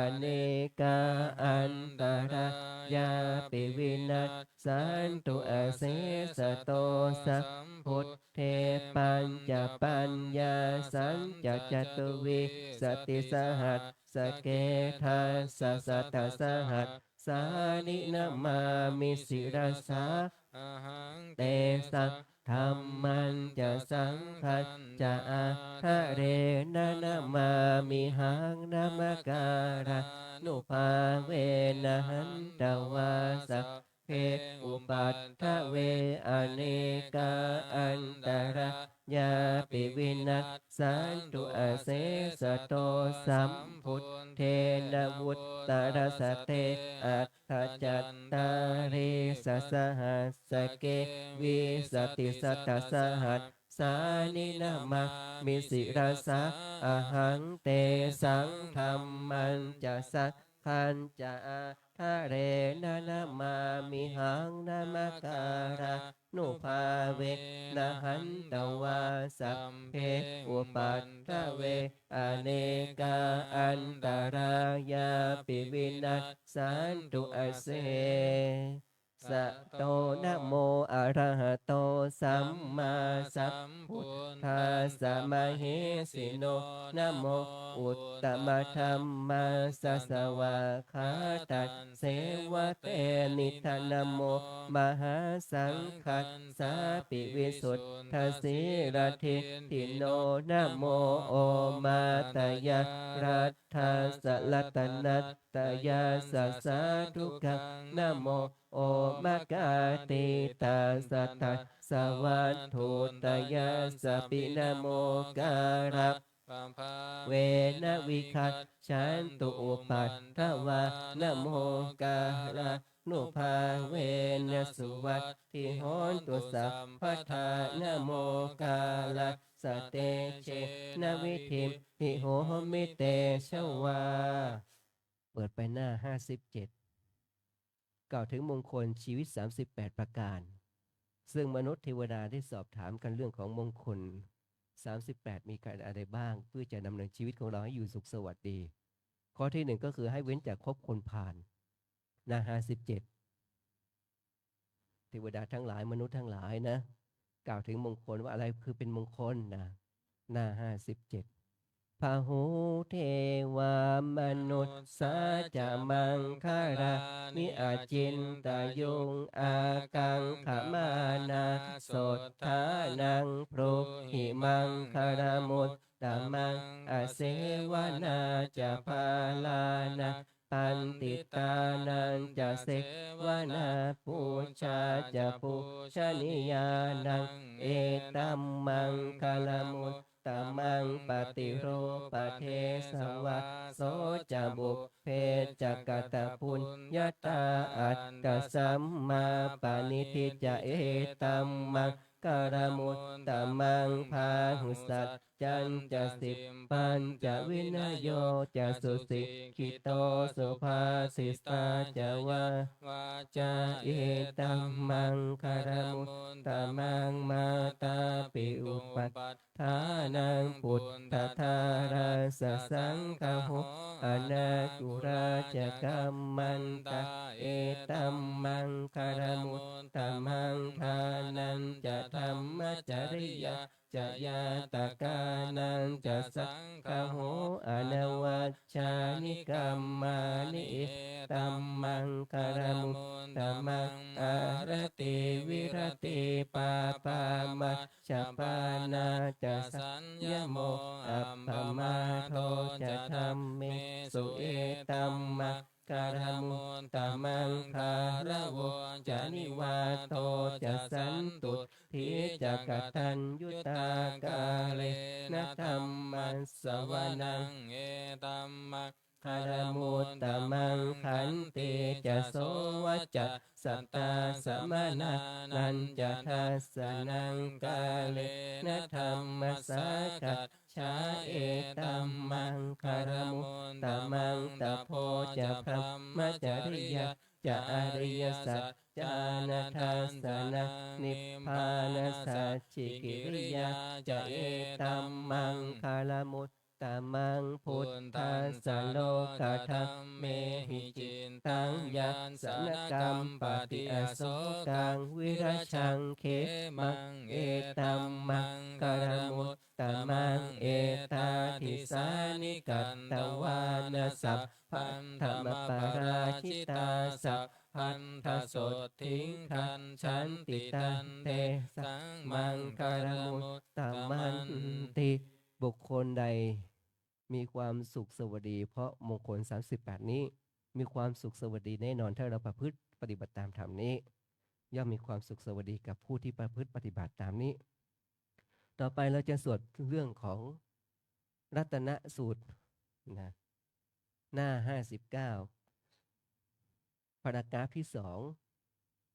anekā antarāyāpi vinassantu asesato. Sambuddhe pañcapaññāsañca catuvīsatisahassake dasasatasahassāni namāmi sirasā ahaṃ. Tesaṃ dhammañca saṅghañca ādarena namāmihaṃ. Namakārānubhāvena hantvā sabbe upaddave anekā antarāyāpi vinassantu asesato. Sambuddhe navuttarasate aṭṭhacattālīsasahassake vīsatisatasahassāni namāmi sirasā ahaṃ. Tesaṃ dhammañca saṅghañca ādarena namāmihaṃ. Namakārānubhāvena hantvā sabbe upaddave anekā antarāyāpi vinassantu asesato. Namo arahato sammāsambuddhassa mahesino. Namo uttamadhammassa svākkhātasseva tenidha. Namo mahāsaṅghassāpi visuddhasīladiṭṭhino. Namo omātyāraddhassa ratanattayassa sādhukaṃ. Namo omakātītassa tassa vatthuttayassapi. Namokārappabhāvena vigacchantu upaddavā. Namokārānubhāvena suvatthi hontu sabbadā. Namokārassa tejena vidhimhi homi tejavā. เปิดไปหน้า ห้าสิบเจ็ด กล่าวถึงมงคลชีวิต สามสิบแปด ประการ ซึ่งมนุษย์เทวดาได้สอบถามกันเรื่องของมงคล สามสิบแปด มีการอะไรบ้าง เพื่อจะดำเนินชีวิตของเราให้อยู่สุขสวัสดี ข้อที่หนึ่งก็คือให้เว้นจากคบคนพาล หน้า ห้าสิบเจ็ด เทวดาทั้งหลาย มนุษย์ทั้งหลายนะ กล่าวถึงมงคลว่าอะไรคือเป็นมงคลนะ หน้า ห้าสิบเจ็ด Bahū devā manussā ca maṅgalāni acintayuṃ, ākaṅkhamānā sotthānaṃ brūhi maṅgalamut tamaṃ. Asevanā ca bālānaṃ paṇḍitānañca sevanā, pūjā ca pūjanīyānaṃ etam maṅgalam uttamaṃ. Paṭirūpadesavāso ca pubbe ca katapuññatā, attasammāpaṇidhi ca etam maṅgalam uttamaṃ. Bāhusaccañca sippañca vinayo ca susikkhito, subhāsitā ca yā vācā etam maṅgalam uttamaṃ. Mātāpi upaṭṭhānaṃ puttadārassa saṅgaho, anākulā ca kammantā etam maṅgalam uttamaṃ. Dānañca dhammacā anantariyā ca ñātakānañca saṅgaho anavajjāni kammāni etam maṅgalamuttamaṃ. Āratī viratī pāpā majjapānā ca saññamo appamādo ca dhammesu etam maṅgalamuttamaṃ. Gāravo ca nivāto ca santuṭṭhī ca kataññutā kālena dhammassavanaṃ etam maṅgalamuttamaṃ. Khantī ca sovacassatā samaṇānañca dassanaṃ kālena dhammasākacchā etam maṅgalamuttamaṃ. Tapo ca brahmacariyañca ariyasaccāna dassanaṃ nibbānasacchikiriyā ca etam maṅgalamuttamaṃ. Phuṭṭhassa lokadhammehi cittaṃ yassa na kampati asokaṃ virajaṃ khemaṃ etam maṅgalamuttamaṃ. Etādisāni katvāna sabbatthamaparājitā sabbattha sotthiṃ gacchanti tantesaṃ maṅgalamuttamanti. บุคคลใดมีความสุขสวัสดีเพราะมงคล สามสิบแปด นี้ มีความสุขสวัสดีแน่นอน ถ้าเราประพฤติปฏิบัติตามธรรมนี้ ย่อมมีความสุขสวัสดีกับผู้ที่ประพฤติปฏิบัติตามนี้ ต่อไปเราจะสวดเรื่องของรัตนสูตรนะ หน้า ห้าสิบเก้า paragraph ที่สอง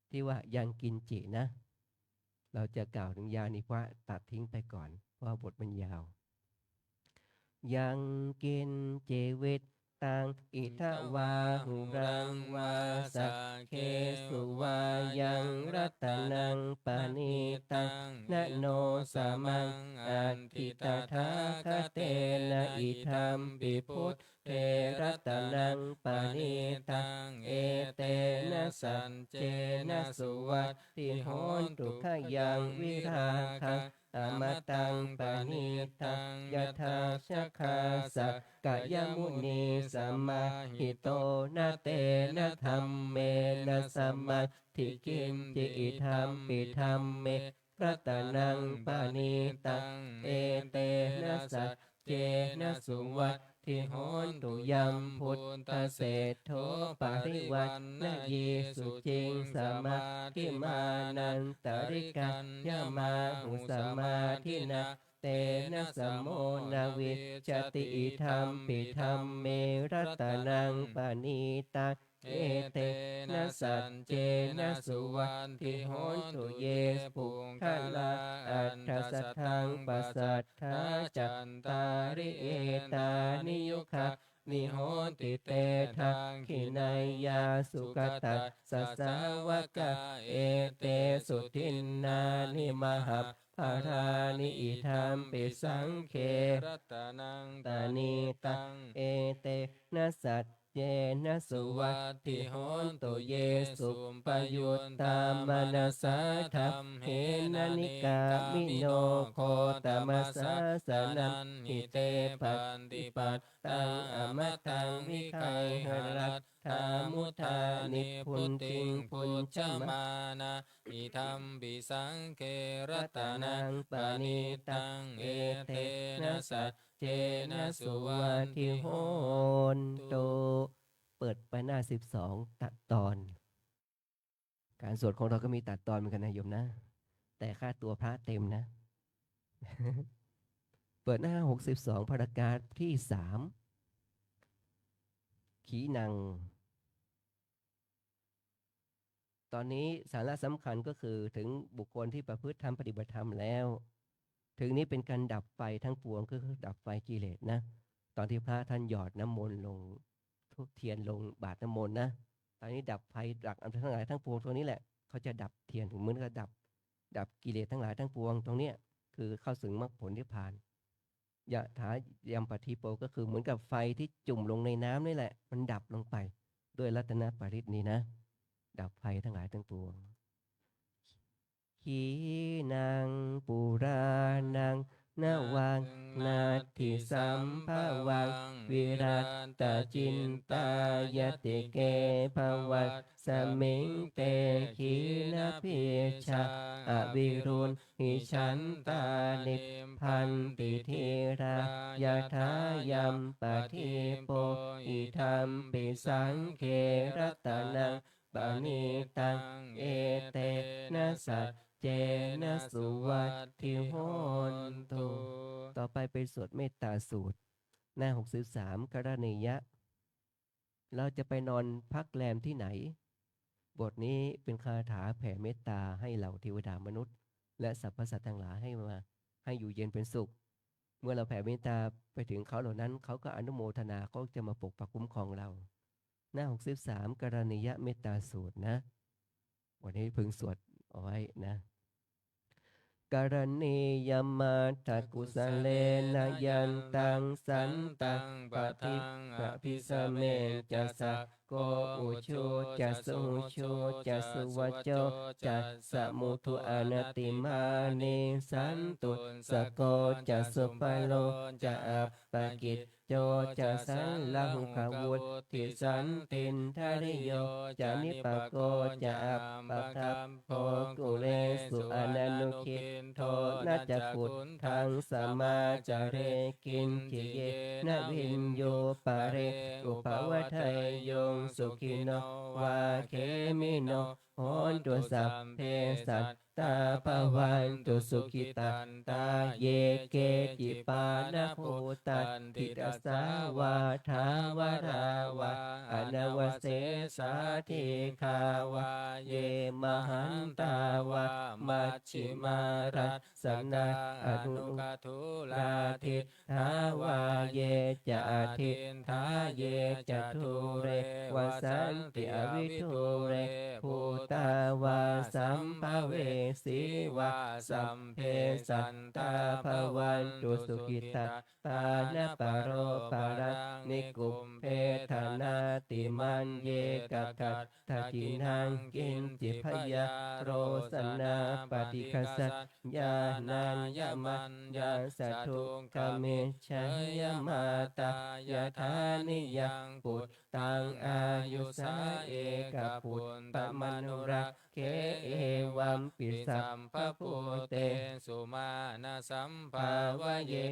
ที่ว่า ยังกิญจิ นะ เราจะกล่าวถึง ยานิพะ ตัดทิ้งไปก่อน เพราะว่าบทมันยาว Yaṅkiñci vittaṃ idha vā huraṃ vā saggesu vā yaṃ ratanaṃ paṇītaṃ na no samaṃ atthi tathāgatena idampi buddhe ratanaṃ paṇītaṃ etena saccena suvatthi hotu. Khayaṃ virāgaṃ amataṃ paṇītaṃ yadajjhagā sakyamunī samāhito na tena dhammena samatthi kiñci idampi dhamme ratanaṃ paṇītaṃ etena saccena suvatthi hotu. Yam buddhaseṭṭho parivaṇṇayī suciṃ samādhimānantarikaññamāhu samādhinā tena samo na vijjati idampi dhamme ratanaṃ paṇītaṃ etena saccena suvatthi hotu. Ye puggalā aṭṭha sataṃ pasatthā cattāri etāni yugāni honti te dakkhiṇeyyā sugatassa sāvakā etesu dinnāni mahapphalāni idampi saṅghe ratanaṃ paṇītaṃ etena saccena suvatthi hotu. Ye suppayuttā manasā daḷhena nikkāmino gotamasāsanamhi te pattipattā amataṃ vigayha laddhā mudhā nibbutiṃ bhuñjamānā idampi saṅghe ratanaṃ paṇītaṃ etena saccena suvatthi hotu. เปิดไปหน้า สิบสอง ตัดตอน การสวดของเราก็มีตัดตอนเหมือนกันนะโยมนะ แต่ค่าตัวพระเต็มนะ เปิดหน้า หกสิบสอง paragraph ที่ สาม ขีณัง ตอนนี้สาระสำคัญก็คือถึงบุคคลที่ประพฤติธรรมปฏิบัติธรรมแล้ว ถึงนี้เป็นการดับไฟทั้งปวง ก็คือดับไฟกิเลสนะ ตอนที่พระท่านหยอดน้ำมนต์ลง ธูปเทียนลงบาตรน้ำมนต์นะ ตอนนี้ดับไฟ ดับอันทั้งหลายทั้งปวงตรงนี้แหละ เขาจะดับเทียน เหมือนกับดับ ดับกิเลสทั้งหลายทั้งปวงตรงเนี้ย คือเข้าถึงมรรคผลนิพพาน ยะถา ยมปัทธิโป ก็คือเหมือนกับไฟที่จุ่มลงในน้ำนี่แหละ มันดับลงไปด้วยรัตนปริตรนี้นะ ดับไฟทั้งหลายทั้งปวง ขี khīṇaṃ purāṇaṃ navaṃ natthi sambhavaṃ virattacittāyatike bhavasmiṃ te khīṇabījā avirūḷhichandā nibbanti dhīrā yathāyampadīpo idampi saṅghe ratanaṃ paṇītaṃ etena saccena suvatthi hotu. ต่อไปเป็นสวดเมตตาสูตร หน้า หกสิบสาม กรณียะ เราจะไปนอนพักแรมที่ไหน บทนี้เป็นคาถาแผ่เมตตาให้เหล่าเทวดามนุษย์ และสรรพสัตว์ทั้งหลายให้มา ให้อยู่เย็นเป็นสุข เมื่อเราแผ่เมตตาไปถึงเขาเหล่านั้น เขาก็อนุโมทนา เขาจะมาปกปักคุ้มครองเรา หน้า หกสิบสาม กรณียะเมตตาสูตรนะ วันนี้พึงสวดเอาไว้นะ Karaṇīyamatthakusalena yantaṃ santaṃ padaṃ abhisamecca sakko ujū ca suhujū ca suvaco cassa mudu anatimānī santussako ca subharo ca appakicco ca sallahukavutti santindriyo ca nipako ca appagabbho kulesu ananugiddho na ca khuddaṃ samācare kiñci yena viññū pare upavadeyyuṃ. Sukhino vā khemino hontu sabbe sattā bhavantu sukhitattā. Ye keci pāṇabhūtatthi tasā vā thāvarā vā anavasesā dīghā vā ye mahantā vā majjhimā rassakā aṇukathūlā diṭ ṭhā vā ye ca adiṭṭhā ye ca dūre vasanti avidūre bhūtā vā sambhavesī vā sabbe sattā bhavantu sukhitattā. Na paro paraṃ nikubbetha nātimaññetha katthaci naṃ kiñci byārosanā paṭighasaññā nāññamaññassa dukkhamiccheyya. Mātā yathā niyaṃ puttaṃ āyusā ekaputtamanurakkhe evampi sabbabhūtesu mānasambhāvaye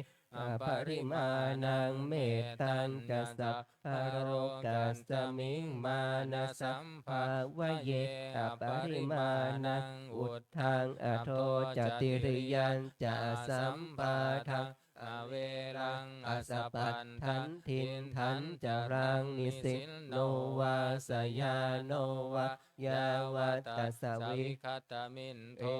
aparimāṇaṃ. Mettañca sabbalokasmiṃ mānasambhāvaye aparimāṇaṃ uddhaṃ adho ca tiriyañca asambādhaṃ averaṃ asapattaṃ. Tiṭṭhañcaraṃ nisinno vā sayāno vā yāvatassa vigatamiddho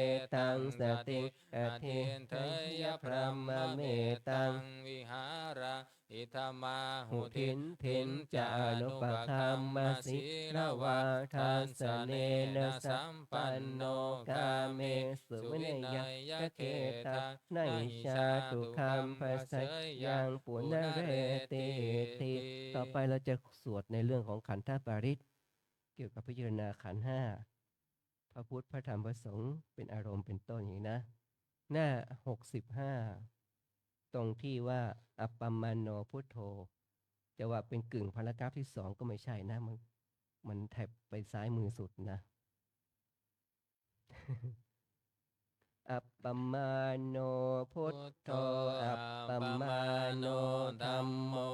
etaṃ satiṃ adhiṭṭheyya brahmametaṃ vihāraṃ idhamāhu. Diṭṭhiñca anupagamma sīlavā dassanena sampanno kāmesu vineyya gedhaṃ na hi jātu gabbhaseyyaṃ punaretīti. ต่อไปเราจะสวดในเรื่องของขันธปริตร เกี่ยวกับพิจารณาขันธ์ห้า พระพุทธ พระธรรม พระสงฆ์ เป็นอารมณ์ เป็นต้นอย่างนี้นะ หน้า หกสิบห้า ตรงที่ว่า appamāṇo buddho จะว่าเป็นกึ่ง paragraph ที่สองก็ไม่ใช่นะ มัน มันแถบไปซ้ายมือสุดนะ Appamāṇo buddho, appamāṇo dhammo,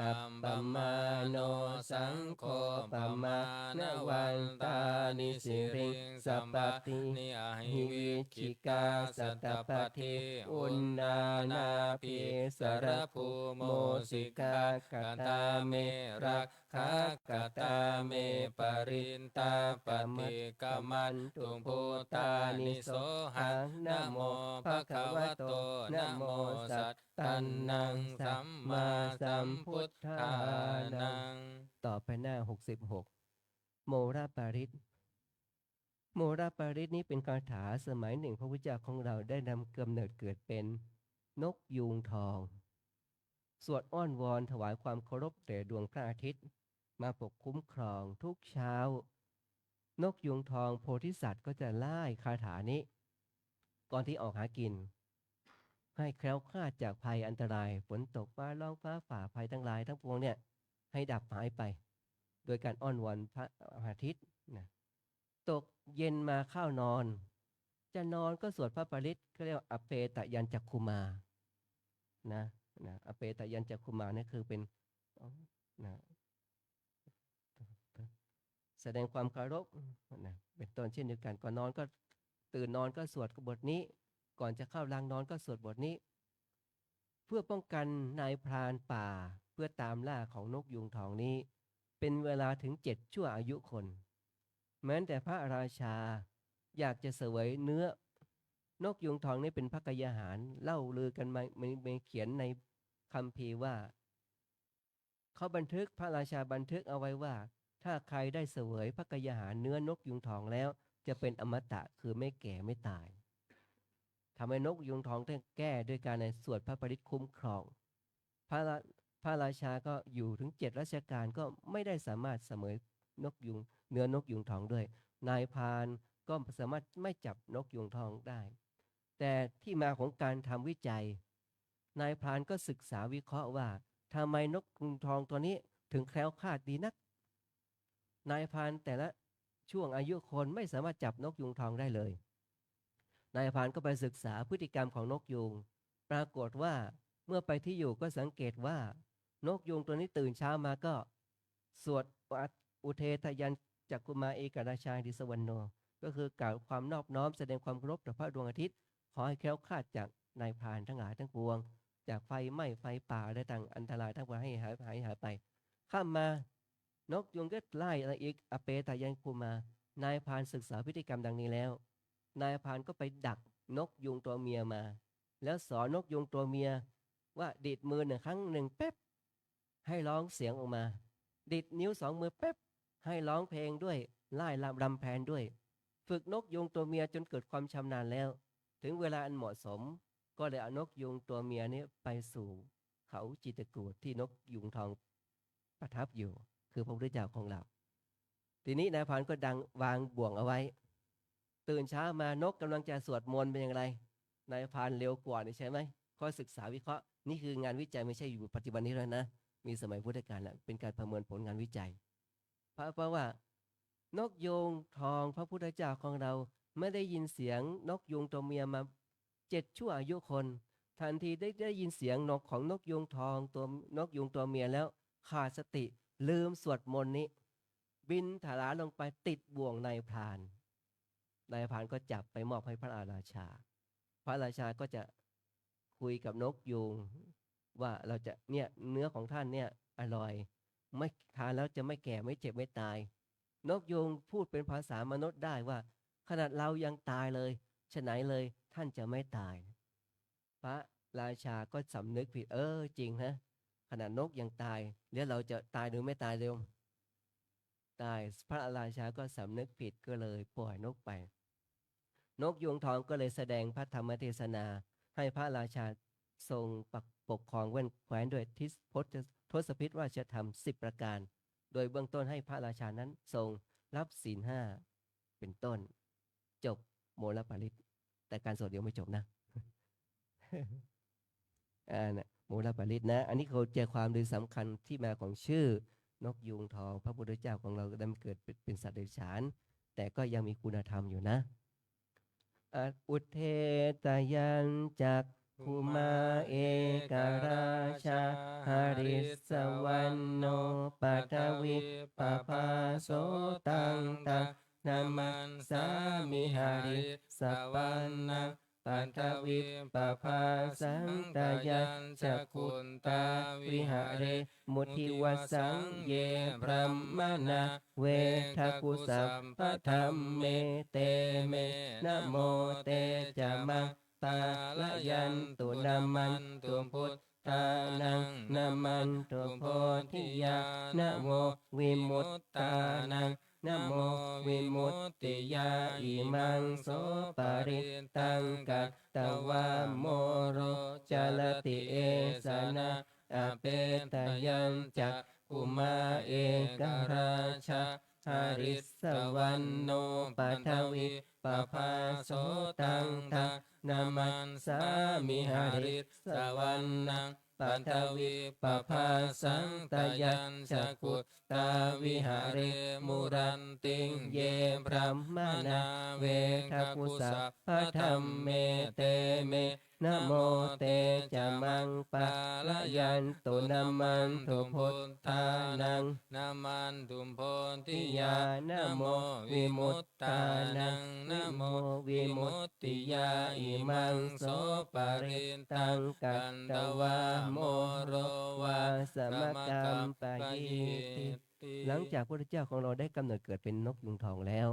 appamāṇo saṅgho, pamāṇavantāni siriṃsapāni ahi vicchikā satapadī uṇṇānābhī sarabū mūsikā. Katā me rakkhā, katā me parittā, paṭikkamantu bhūtāni sohaṃ. Namo bhagavato, namo sattannaṃ sammāsambuddhānaṃ. ต่อไปหน้า หกสิบหก โมรปริตร โมรปริตรนี้เป็นคาถาสมัยหนึ่งพระพุทธเจ้าของเราได้นำกำเนิดเกิดเป็นนกยูงทอง สวดอ้อนวอนถวายความเคารพแด่ดวงพระอาทิตย์ มาปกคุ้มครองทุกเช้า นกยูงทองโพธิสัตว์ก็จะไล่คาถานี้ ก่อนที่ออกหากิน ให้แคล้วคลาดจากภัยอันตราย ฝนตกฟ้าร้องฟ้าผ่า ภัยทั้งหลายทั้งปวงเนี่ย ให้ดับหายไป โดยการอ้อนวอนพระอาทิตย์นะ ตกเย็นมาเข้านอน จะนอนก็สวดพระปริตร เขาเรียกว่า อเปตยัญจักขุมานะนะ อเปตยัญจักขุมานี่คือเป็น นะ แสดงความเคารพนะ เป็นต้นเช่นเดียวกัน ก่อนนอนก็ ตื่นนอนก็สวดบทนี้ ก่อนจะเข้ารังนอนก็สวดบทนี้ เพื่อป้องกันนายพรานป่า เพื่อตามล่าของนกยูงทองนี้ เป็นเวลาถึงเจ็ดชั่วอายุคน แม้แต่พระราชาอยากจะเสวยเนื้อนกยูงทองนี้เป็นภักกายาหาร เล่าลือกันมา มี มีเขียนในคัมภีร์ว่า เขาบันทึก พระราชาบันทึกเอาไว้ว่า ถ้าใครได้เสวยภักกายาหารเนื้อนกยูงทองแล้ว จะเป็นอมตะ คือไม่แก่ไม่ตาย ทำให้นกยูงทองต้องแก้ด้วยการสวดพระปริตรคุ้มครอง พระรา- พระราชาก็อยู่ถึงเจ็ดรัชกาลก็ไม่ได้สามารถเสวยนกยูง เนื้อนกยูงทองด้วย นายพรานก็สามารถไม่จับนกยูงทองได้ แต่ที่มาของการทำวิจัย นายพรานก็ศึกษาวิเคราะห์ว่าทำไมนกยูงทองตัวนี้ถึงแคล้วคลาดดีนัก นายพรานแต่ละช่วงอายุคนไม่สามารถจับนกยูงทองได้เลย นายพรานก็ไปศึกษาพฤติกรรมของนกยูง ปรากฏว่าเมื่อไปที่อยู่ก็สังเกตว่า นกยูงตัวนี้ตื่นเช้ามาก็สวด อุเททะยัญจักขุมา เอกราชา หริสะวัณโณ ก็คือกล่าวความนอบน้อมแสดงความเคารพต่อพระดวงอาทิตย์ ขอให้แคล้วคลาดจากนายพรานทั้งหลายทั้งปวง จากไฟไหม้ไฟป่าอะไรต่างอันตรายทั้งปวงให้หายหายหายไป ค่ำมา นกยูงก็ไล่อะไรอีก อเปตยัญจักขุมา นายพรานศึกษาพฤติกรรมดังนี้แล้ว นายพรานก็ไปดักนกยูงตัวเมียมา แล้วสอนนกยูงตัวเมียว่าดีดมือหนึ่งครั้งหนึ่งแป๊บ ให้ร้องเสียงออกมา ดีดนิ้วสองมือแป๊บ ให้ร้องเพลงด้วย ร่ายรำรำแพนด้วย ฝึกนกยูงตัวเมียจนเกิดความชำนาญแล้ว ถึงเวลาอันเหมาะสม ก็เลยเอานกยูงตัวเมียนี้ไปสู่เขาจิตรกูฏที่นกยูงทองประทับอยู่ คือพระพุทธเจ้าของเรา ทีนี้นายพรานก็ดังวางบ่วงเอาไว้ ตื่นเช้ามานกกำลังจะสวดมนต์เป็นอย่างไร นายพรานเร็วกว่านี่ใช่ไหม ข้อศึกษาวิเคราะห์ นี่คืองานวิจัย ไม่ใช่อยู่ปัจจุบันนี้แล้วนะ มีสมัยพุทธกาลแล้ว เป็นการประเมินผลงานวิจัย เพราะ เพราะว่า นกยูงทองพระพุทธเจ้าของเราไม่ได้ยินเสียงนกยูงตัวเมียมาเจ็ดชั่วอายุคน ทันทีได้ ได้ยินเสียงนกของนกยูงทองตัว นกยูงตัวเมียแล้ว ขาดสติ ลืมสวดมนต์นี้ บินถลาลงไปติดบ่วงนายพราน นายพรานก็จับไปมอบให้พระราชา พระราชาก็จะคุยกับนกยูงว่า เราจะ เนี่ย เนื้อของท่านเนี่ยอร่อย ไม่ ทานแล้วจะไม่แก่ไม่เจ็บไม่ตาย นกยูงพูดเป็นภาษามนุษย์ได้ว่า ขนาดเรายังตายเลย ฉะไหนเลยท่านจะไม่ตาย พระราชาก็สำนึกผิด เออ จริงนะ ขนาดนกยังตาย แล้วเราจะตายหรือไม่ตายเร็ว ตาย พระราชาก็สำนึกผิดก็เลยปล่อยนกไป นกยูงทองก็เลยแสดงพระธรรมเทศนา ให้พระราชาทรงปก ปกครองแว่นแคว้นด้วยทิศ พจน์ ทศพิธราชธรรมสิบประการ โดยเบื้องต้นให้พระราชานั้นทรงรับศีลห้าเป็นต้น จบโมลปริตร แต่การสวดยังไม่จบนะ อ่า นะ โมลปริตรนะ อันนี้เขาใจความโดยสำคัญที่มาของชื่อนกยูงทอง พระพุทธเจ้าของเราได้มาเกิดเป็น เป็นสัตว์เดรัจฉาน แต่ก็ยังมีคุณธรรมอยู่นะ อ่ะ อุทเทตยัญจักขุมา เอกราชา หริสวัณโณ ปัทวิปภาโส ตัง ตัง นมัสสามิ หริสวัณณ ปัทวิปภาสัง ตยัญจักขุนตา วิหะเร มุทิวสัง เย บรหมณา เวทะกุ สัพพะธัมเม เต เม นะโม เต จะ มะ ปาลยันตุ นะมันตุ พุทธานัง นะมันตุ โพธิยา นะโม วิมุตตานัง นะโม วิมุตติยา อิมัง โส ปริตตัง กัตตวา โมโร จรติ เอสะนะ อเปตยัญจักขุมา เอกราชา harissavaṇṇo paṭhavippabhāso, taṃ taṃ namassāmi harissavaṇṇaṃ paṭhavippabhāsaṃ. Tayañca guttā viharemu rattiṃ, ye brāhmaṇā vedagu sabbadhamme, te me namo te ca maṃ pālayantu. Namantu buddhānaṃ, namantu bodhiyā, namo vimuttānaṃ, namo vimuttiyā. Imaṃ so parittaṃ katvā moro vāsamakappayīti. หลังจากพระพุทธเจ้าของเราได้กำเนิดเกิดเป็นนกยุงทองแล้ว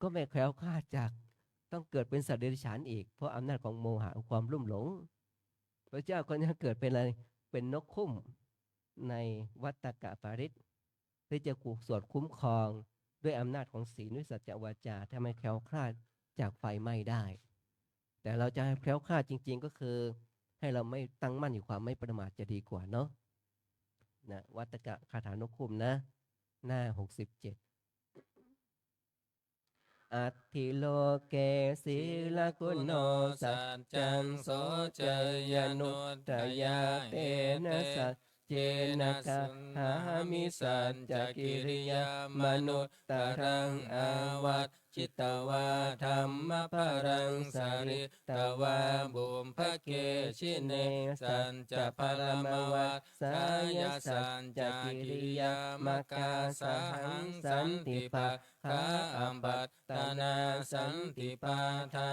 ก็ไม่แคล้วคลาดจากต้องเกิดเป็นสัตว์เดรัจฉานอีก เพราะอำนาจของโมหะความลุ่มหลง พระเจ้าก็ยังเกิดเป็นอะไร เป็นนกคุ้มในวัตตกปริตร ที่จะสวดคุ้มครองด้วยอำนาจของศีล ด้วยสัจจวาจา ทำให้แคล้วคลาดจากไฟไหม้ได้ แต่เราจะให้แคล้วคลาดจริงๆ ก็คือ ให้เราไม่ตั้งมั่นอยู่ความไม่ประมาทจะดีกว่าเนาะ นะ วัตตกคาถานกคุ้มนะ หน้าหกสิบเจ็ด Atthi loke sīlaguṇo saccaṃ soceyyanuddayā, tena saccena gaṇhāmi saccakiriyamanuttaraṃ. Āvajjitvā dhammabalaṃ saritvā pubbake jine, saccabalamavassāya saccakiriyamakāsahaṃ. Santi pakkhā apattanā santi pādā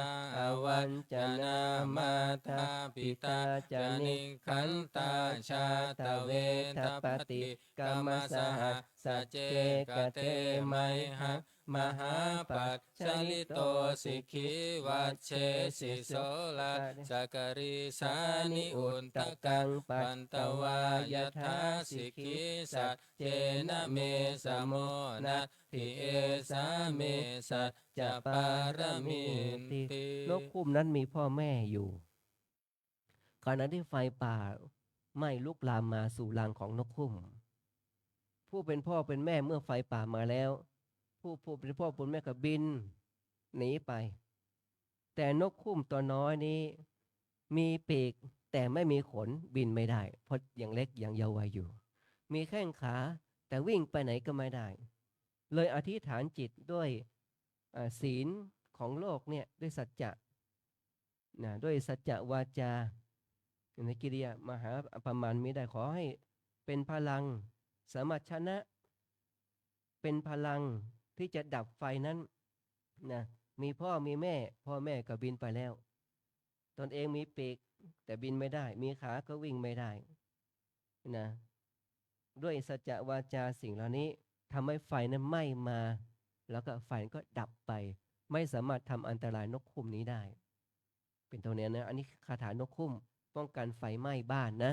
avañcanā, mātā pitā ca nikkhantā jātaveda paṭikkama. Sahassacekate mayhaṃ mahāpajjalito sikhī, vajjesi soḷasakarīsāni udakaṃ patvā yathā sikhī. Saccena me samo natthi, esā me saccapāramitti. นกคุ้มนั้นมีพ่อแม่อยู่ ขณะที่ไฟป่าไหม้ลุกลามมาสู่รังของนกคุ้ม ผู้เป็นพ่อเป็นแม่เมื่อไฟป่ามาแล้ว ผู้ผู้เป็นพ่อเป็นแม่ก็บินหนีไป แต่นกคุ้มตัวน้อยนี้ มีปีกแต่ไม่มีขน บินไม่ได้ เพราะยังเล็กยังเยาว์วัยอยู่ มีแข้งขาแต่วิ่งไปไหนก็ไม่ได้ เลยอธิษฐานจิตด้วย อ่า ศีลของโลกเนี่ย ด้วยสัจจะนะ ด้วยสัจจะวาจา ในกิริยามหาประมาณมิได้ ขอให้เป็นพลัง สามารถชนะ เป็นพลังที่จะดับไฟนั้นนะ มีพ่อมีแม่ พ่อแม่ก็บินไปแล้ว ตนเองมีปีกแต่บินไม่ได้ มีขาก็วิ่งไม่ได้นะ ด้วยสัจจะวาจาสิ่งเหล่านี้ทำให้ไฟนั้นไหม้มา แล้วก็ไฟก็ดับไป ไม่สามารถทำอันตรายนกคุ้มนี้ได้ เป็นต้นเนี่ยนะ อันนี้คาถานกคุ้มป้องกันไฟไหม้บ้านนะ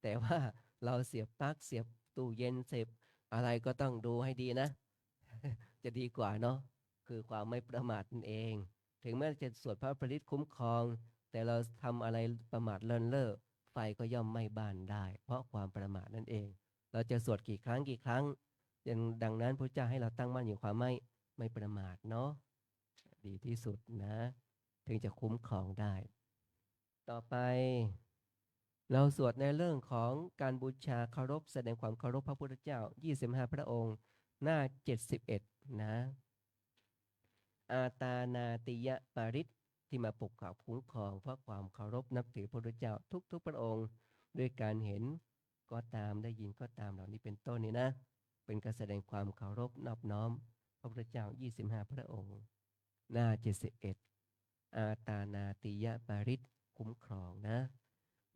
แต่ว่าเราเสียบปลั๊ก เสียบตู้เย็น เสียบอะไรก็ต้องดูให้ดีนะ จะดีกว่าเนาะ คือความไม่ประมาทนั่นเอง ถึงแม้จะสวดพระปริตรคุ้มครอง แต่เราทำอะไรประมาทเลินเล่อ ไฟก็ย่อมไหม้บ้านได้ เพราะความประมาทนั่นเอง เราจะสวดกี่ครั้งกี่ครั้ง ดังนั้นพระเจ้าให้เราตั้งมั่นอยู่ความไม่ ไม่ประมาทเนาะ ดีที่สุดนะ ถึงจะคุ้มครองได้ ต่อไป เราสวดในเรื่องของการบูชาเคารพ แสดงความเคารพพระพุทธเจ้า ยี่สิบห้า พระองค์ หน้า เจ็ดสิบเอ็ด นะ อาตานาติยปริตร ที่มาปกปักคุ้มครองเพราะความเคารพนับถือพระพุทธเจ้าทุกๆ พระองค์ ด้วยการเห็นก็ตาม ได้ยินก็ตาม เหล่านี้เป็นต้นนี่นะ เป็นการแสดงความเคารพนอบน้อมพระพุทธเจ้า ยี่สิบห้า พระองค์ หน้า เจ็ดสิบเอ็ด อาตานาติยปริตร คุ้มครองนะ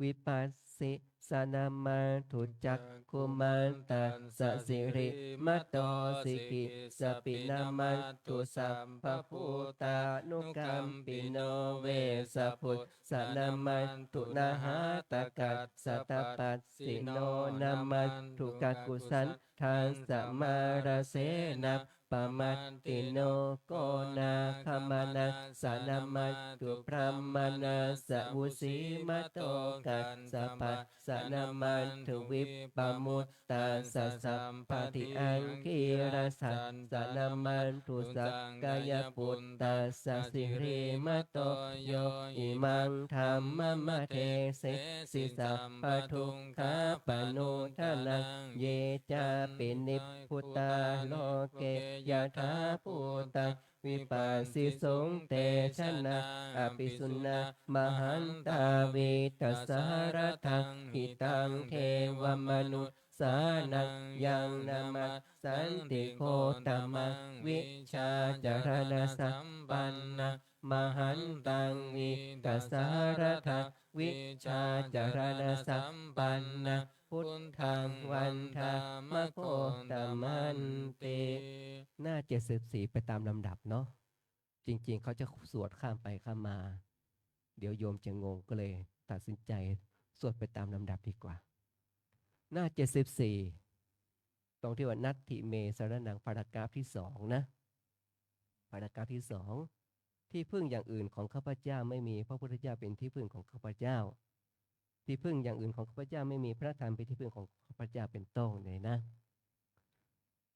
Vipassissa namatthu cakkhumantassa sirīmato sikhissapi namatthu sabbabhūtānukampino vessabhussa namatthu nhātakassa tapassino namatthu kakusandhassa mārasenapp vippamuttino. Konāgamanassa namatthu brāhmaṇassa vusīmato, kassapassa namatthu vippamuttassa sabbadhi, aṅgīrasassa namatthu sakyaputtassa sirīmato, yo imaṃ dhammamadesesi sabbadukkhāpanūdanaṃ. Ye cāpi nibbutā loke yathābhūtaṃ vipassisuṃ, te janā apisuṇā mahantā vītasāradā. Hitaṃ devamanussānaṃ yaṃ namassanti gotamaṃ, vijjācaraṇasampannaṃ mahantaṃ vītasāradā. Vijjācaraṇasampannaṃ buddhaṃ vandāma gotamanti. หน้าเจ็ดสิบสี่ ไปตามลำดับเนาะ จริงๆ เขาจะสวดข้ามไปข้ามมา เดี๋ยวโยมจะงง ก็เลยตัดสินใจสวดไปตามลำดับดีกว่า หน้าเจ็ดสิบสี่ ตรงที่ว่า นัตถิเมสรณัง paragraph ที่สองนะ paragraph ที่สอง ที่พึ่งอย่างอื่นของข้าพเจ้าไม่มี พระพุทธเจ้าเป็นที่พึ่งของข้าพเจ้า ที่พึ่งอย่างอื่นของข้าพเจ้าไม่มี พระธรรมเป็นที่พึ่งของข้าพเจ้า เป็นต้นเนี่ยนะ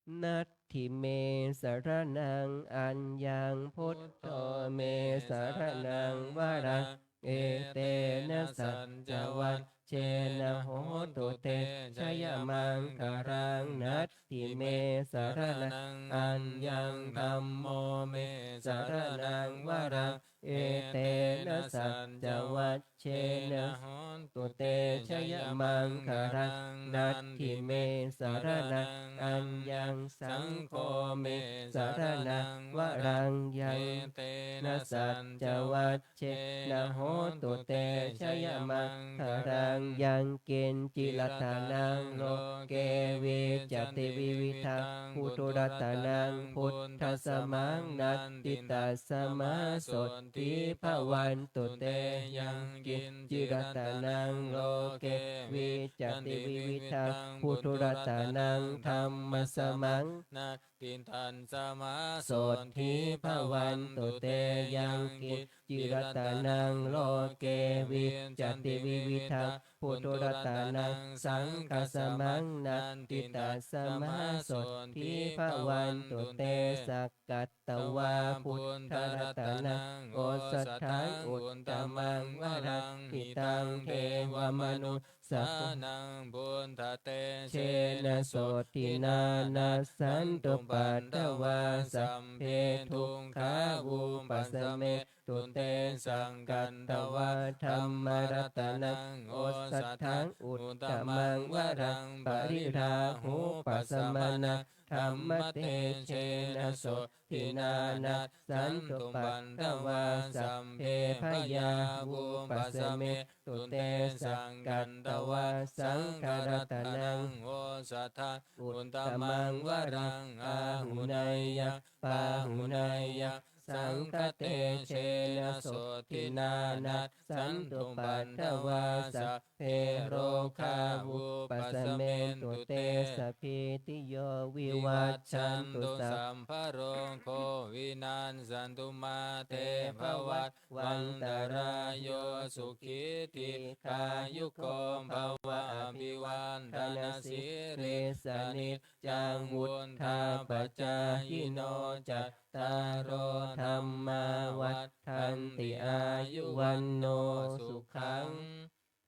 Natthi me saraṇaṃ aññaṃ, buddho me saraṇaṃ varaṃ, etena saccavajjena hotu te jayamaṅgalaṃ. Natthi me saraṇaṃ aññaṃ, dhammo me saraṇaṃ varaṃ, etena saccavajjena hotu te jayamaṅgalaṃ. Natthi me saraṇaṃ aññaṃ, saṅgho me saraṇaṃ varaṃ, etena saccavajjena hotu te jayamaṅgalaṃ. Yaṅkiñci ratanaṃ loke vijjati vividhaṃ puthu, ratanaṃ buddhasamaṃ natthi, tasmā sotthī bhavantu te. Yaṅkiñci ratanaṃ loke vijjati vividhaṃ puthu, ratanaṃ dhammasamaṃ natthi, tasmā sotthī bhavantu te. Yaṅkiñci ratanaṃ loke vijjati vividhaṃ puthu, ratanaṃ saṅghasamaṃ natthi, tasmā sotthī bhavantu te. Sakkatvā buddharatanaṃ osathaṃ uttamaṃ varaṃ, hitaṃ devamanussānaṃ buddhatejena sotthinā, nassantu paddavā sabbe dukkhā vūpasamentu te. Sakkatvā dhammaratanaṃ osathaṃ uttamaṃ varaṃ, pariḷāhūpasamanaṃ dhammatejena sotthinā, nassantu paddavā sabbe bhayā vūpasamentu te. Sakkatvā saṅgharatanaṃ osathaṃ uttamaṃ varaṃ, āhuneyyaṃ pāhuneyyaṃ saṅghatejena sotthinā, nassantu paddavā sabbe rogā vūpasamentu te. Sabbītiyo vivajjantu, sabbarogo vinassatu, mā te bhavatvantarāyo, sukhī dīghāyuko bhava. Abhivādanasīlissa niccaṃ vuḍḍhāpacāyino, cattāro dhammā vaḍḍhanti, āyu vaṇṇo sukhaṃ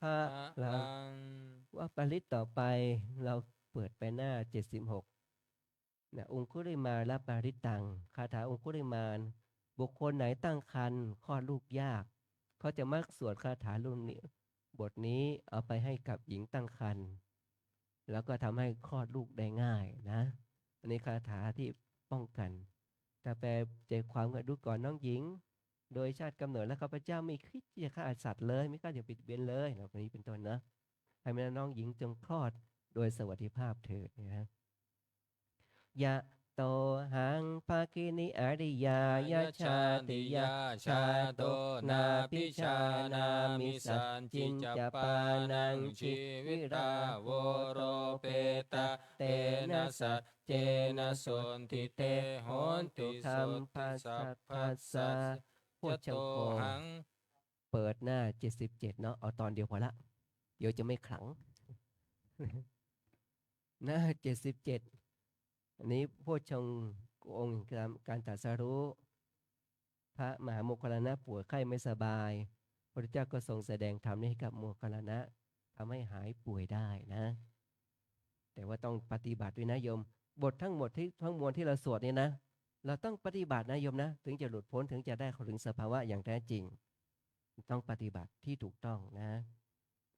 balaṃ. ว่าปริตรต่อไป เราเปิดไปหน้าเจ็ดสิบหก นะ องคุลิมาลปริตตัง คาถาองคุลิมาน บุคคลไหนตั้งครรภ์คลอดลูกยาก เขาจะมักสวดคาถารุ่นนี้ บทนี้เอาไปให้กับหญิงตั้งครรภ์ แล้วก็ทำให้คลอดลูกได้ง่ายนะ อันนี้คาถาที่ป้องกัน ถ้าแปลใจความก็ ดูก่อนน้องหญิง โดยชาติกำเนิดแล้วข้าพเจ้าไม่คิดที่จะฆ่าสัตว์เลย ไม่คิดจะเบียดเบียนเลย แบบนี้เป็นต้นนะ ให้แม่น้องหญิงจงคลอดโดยสวัสดิภาพเถิดนะ Yatohaṃ bhagini ariyāya jātiyā jāto, nābhijānāmi saccicca pāṇaṃ jīvitā voropetā, tena saccena sotthi te hotu sabbassa. โพชฌังโก เปิดหน้าเจ็ดสิบเจ็ดเนาะ เอาตอนเดียวพอละ เดี๋ยวจะไม่ขลัง หน้าเจ็ดสิบเจ็ด อันนี้โพชฌังค์องค์แห่งการตรัสรู้ พระมหาโมคคัลลานะป่วยไข้ไม่สบาย พระพุทธเจ้าก็ทรงแสดงธรรมนี้ให้กับโมคคัลลานะ ทำให้หายป่วยได้นะ แต่ว่าต้องปฏิบัติด้วยนะโยม บททั้งหมดที่ทั้งมวลที่เราสวดเนี่ยนะ เราต้องปฏิบัตินะโยมนะ ถึงจะหลุดพ้น ถึงจะได้เข้าถึงสภาวะอย่างแท้จริง ต้องปฏิบัติที่ถูกต้องนะ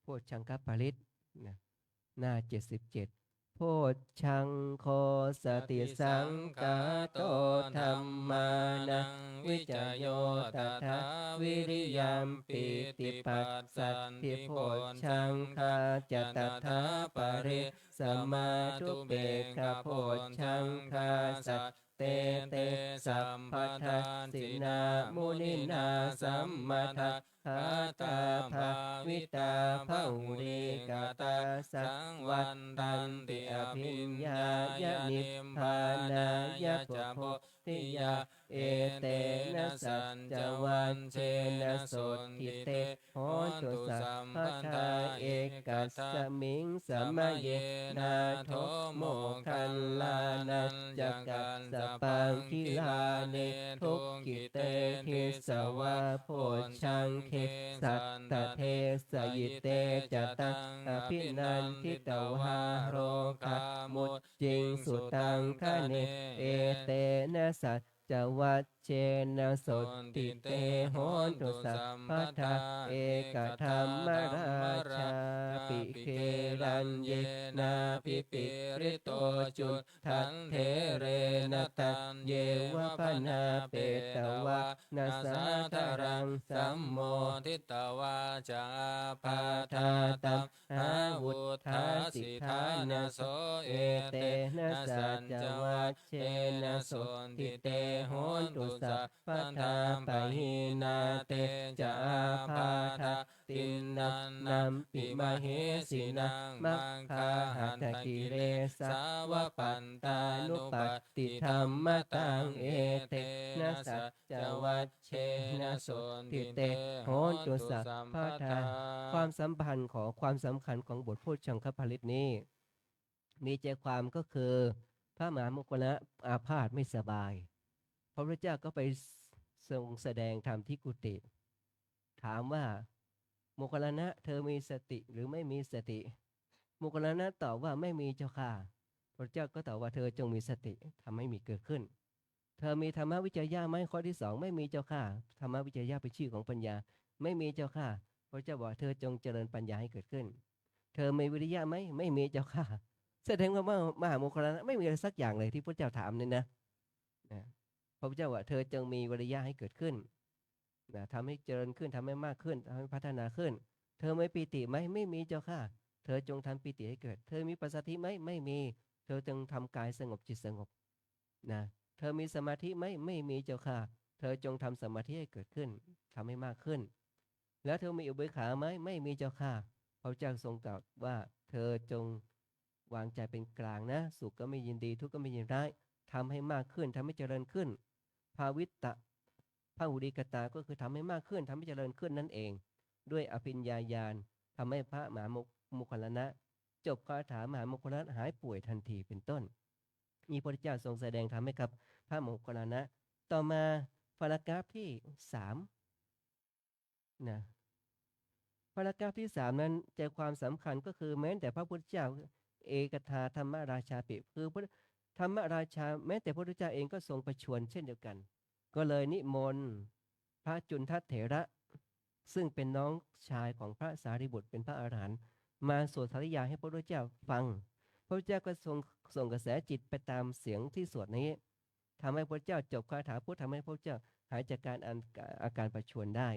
โพชฌังคปริตรนะ หน้าเจ็ดสิบเจ็ด โพชฌังโค satisaṅkhāto dhammānaṃ vicayo tathā, viriyampīti passaddhi bojjhaṅgā ca tathāpare, samādhupekkhabojjhaṅgā sattete sabbadassinā, muninā sammadakkhātā bhāvitā bahulīkatā, saṃvattanti abhiññāya nibbānāya ca bodhiyā. Etena saccavajjena sotthi te hotu sabbadā. Ekasmiṃ samaye nātho moggallānañca kassapaṃ, gilāne dukkhite disvā bojjhaṅge satta desayi. Te ca taṃ abhinanditvā rogā mucciṃsu taṅkhaṇe. Etena saccavajjena sotthi te hotu sabbadā. Ekaṃ dhammarājāpi gelaññenābhipīḷito, cundattherena taññeva bhaṇāpetvāna sādaraṃ, sammoditvā ca ābādhā tamhā vuṭṭhāsi ṭhānaso. Etena saccavajjena sotthi te hotu sabbadā. Pahīnā te ca ābādhā tiṇṇannampi mahesinaṃ, maggāhatakilesāva pattānuppattidhammataṃ. Etena saccavajjena sotthi te hotu sabbadā. ความสัมพันธ์ของ ความสำคัญของบทโพชฌังคปริตรนี้ มีใจความก็คือ พระมหาโมคคัลลานะอาพาธไม่สบาย พระพุทธเจ้าก็ไปทรงแสดงธรรมที่กุฏิ ถามว่า โมคคัลลานะ เธอมีสติหรือไม่มีสติ โมคคัลลานะตอบว่า ไม่มีเจ้าข้า พระพุทธเจ้าก็ตอบว่า เธอจงมีสติ ทำให้มีเกิดขึ้น เธอมีธรรมวิจยะไหม ข้อที่สอง ไม่มีเจ้าข้า ธรรมวิจยะเป็นชื่อของปัญญา ไม่มีเจ้าข้า พระพุทธเจ้าบอก เธอจงเจริญปัญญาให้เกิดขึ้น เธอมีวิริยะไหม ไม่มีเจ้าข้า แสดงว่า มหาโมคคัลลานะไม่มีอะไรสักอย่างเลยที่พระพุทธเจ้าถามเนี่ยนะ นะ พระพุทธเจ้าว่า เธอจงมีวิริยะให้เกิดขึ้น นะ ทำให้เจริญขึ้น ทำให้มากขึ้น ทำให้พัฒนาขึ้น เธอมีปีติไหม ไม่มีเจ้าข้า เธอจงทำปีติให้เกิด เธอมีปัสสัทธิไหม ไม่มี เธอจงทำกายสงบจิตสงบ นะ เธอมีสมาธิไหม ไม่มีเจ้าข้า เธอจงทำสมาธิให้เกิดขึ้น ทำให้มากขึ้น แล้วเธอมีอุเบกขาไหม ไม่มีเจ้าข้า พระพุทธเจ้าทรงตรัสว่า เธอจงวางใจเป็นกลางนะ สุขก็ไม่ยินดี ทุกข์ก็ไม่ยินร้าย ทำให้มากขึ้น ทำให้เจริญขึ้น ภาวิตะ พหุลีกตา ก็คือทำให้มากขึ้น ทำให้เจริญขึ้นนั่นเอง ด้วยอภิญญาญาณ ทำให้พระมหาโมคคัลลานะ จบคาถามหาโมคคัลลานะหายป่วยทันทีเป็นต้น นี่พระพุทธเจ้าทรงแสดงธรรมให้กับพระโมคคัลลานะ ต่อมา paragraph ที่สาม นะ paragraph ที่สามนั้น ใจความสำคัญก็คือ แม้แต่พระพุทธเจ้า เอกทาธรรมราชาปิ คือพระธรรมราชา แม้แต่พระพุทธเจ้าเองก็ทรงประชวรเช่นเดียวกัน ก็เลยนิมนต์พระจุนทเถระ ซึ่งเป็นน้องชายของพระสารีบุตร เป็นพระอรหันต์ มาสวดสาธยายให้พระพุทธเจ้าฟัง พระพุทธเจ้าก็ทรงส่งกระแสจิตไปตามเสียงที่สวดนี้ ทำให้พระเจ้าจบคาถาพุทธ ทำให้พระเจ้าหายจากการอัน อาการประชวรได้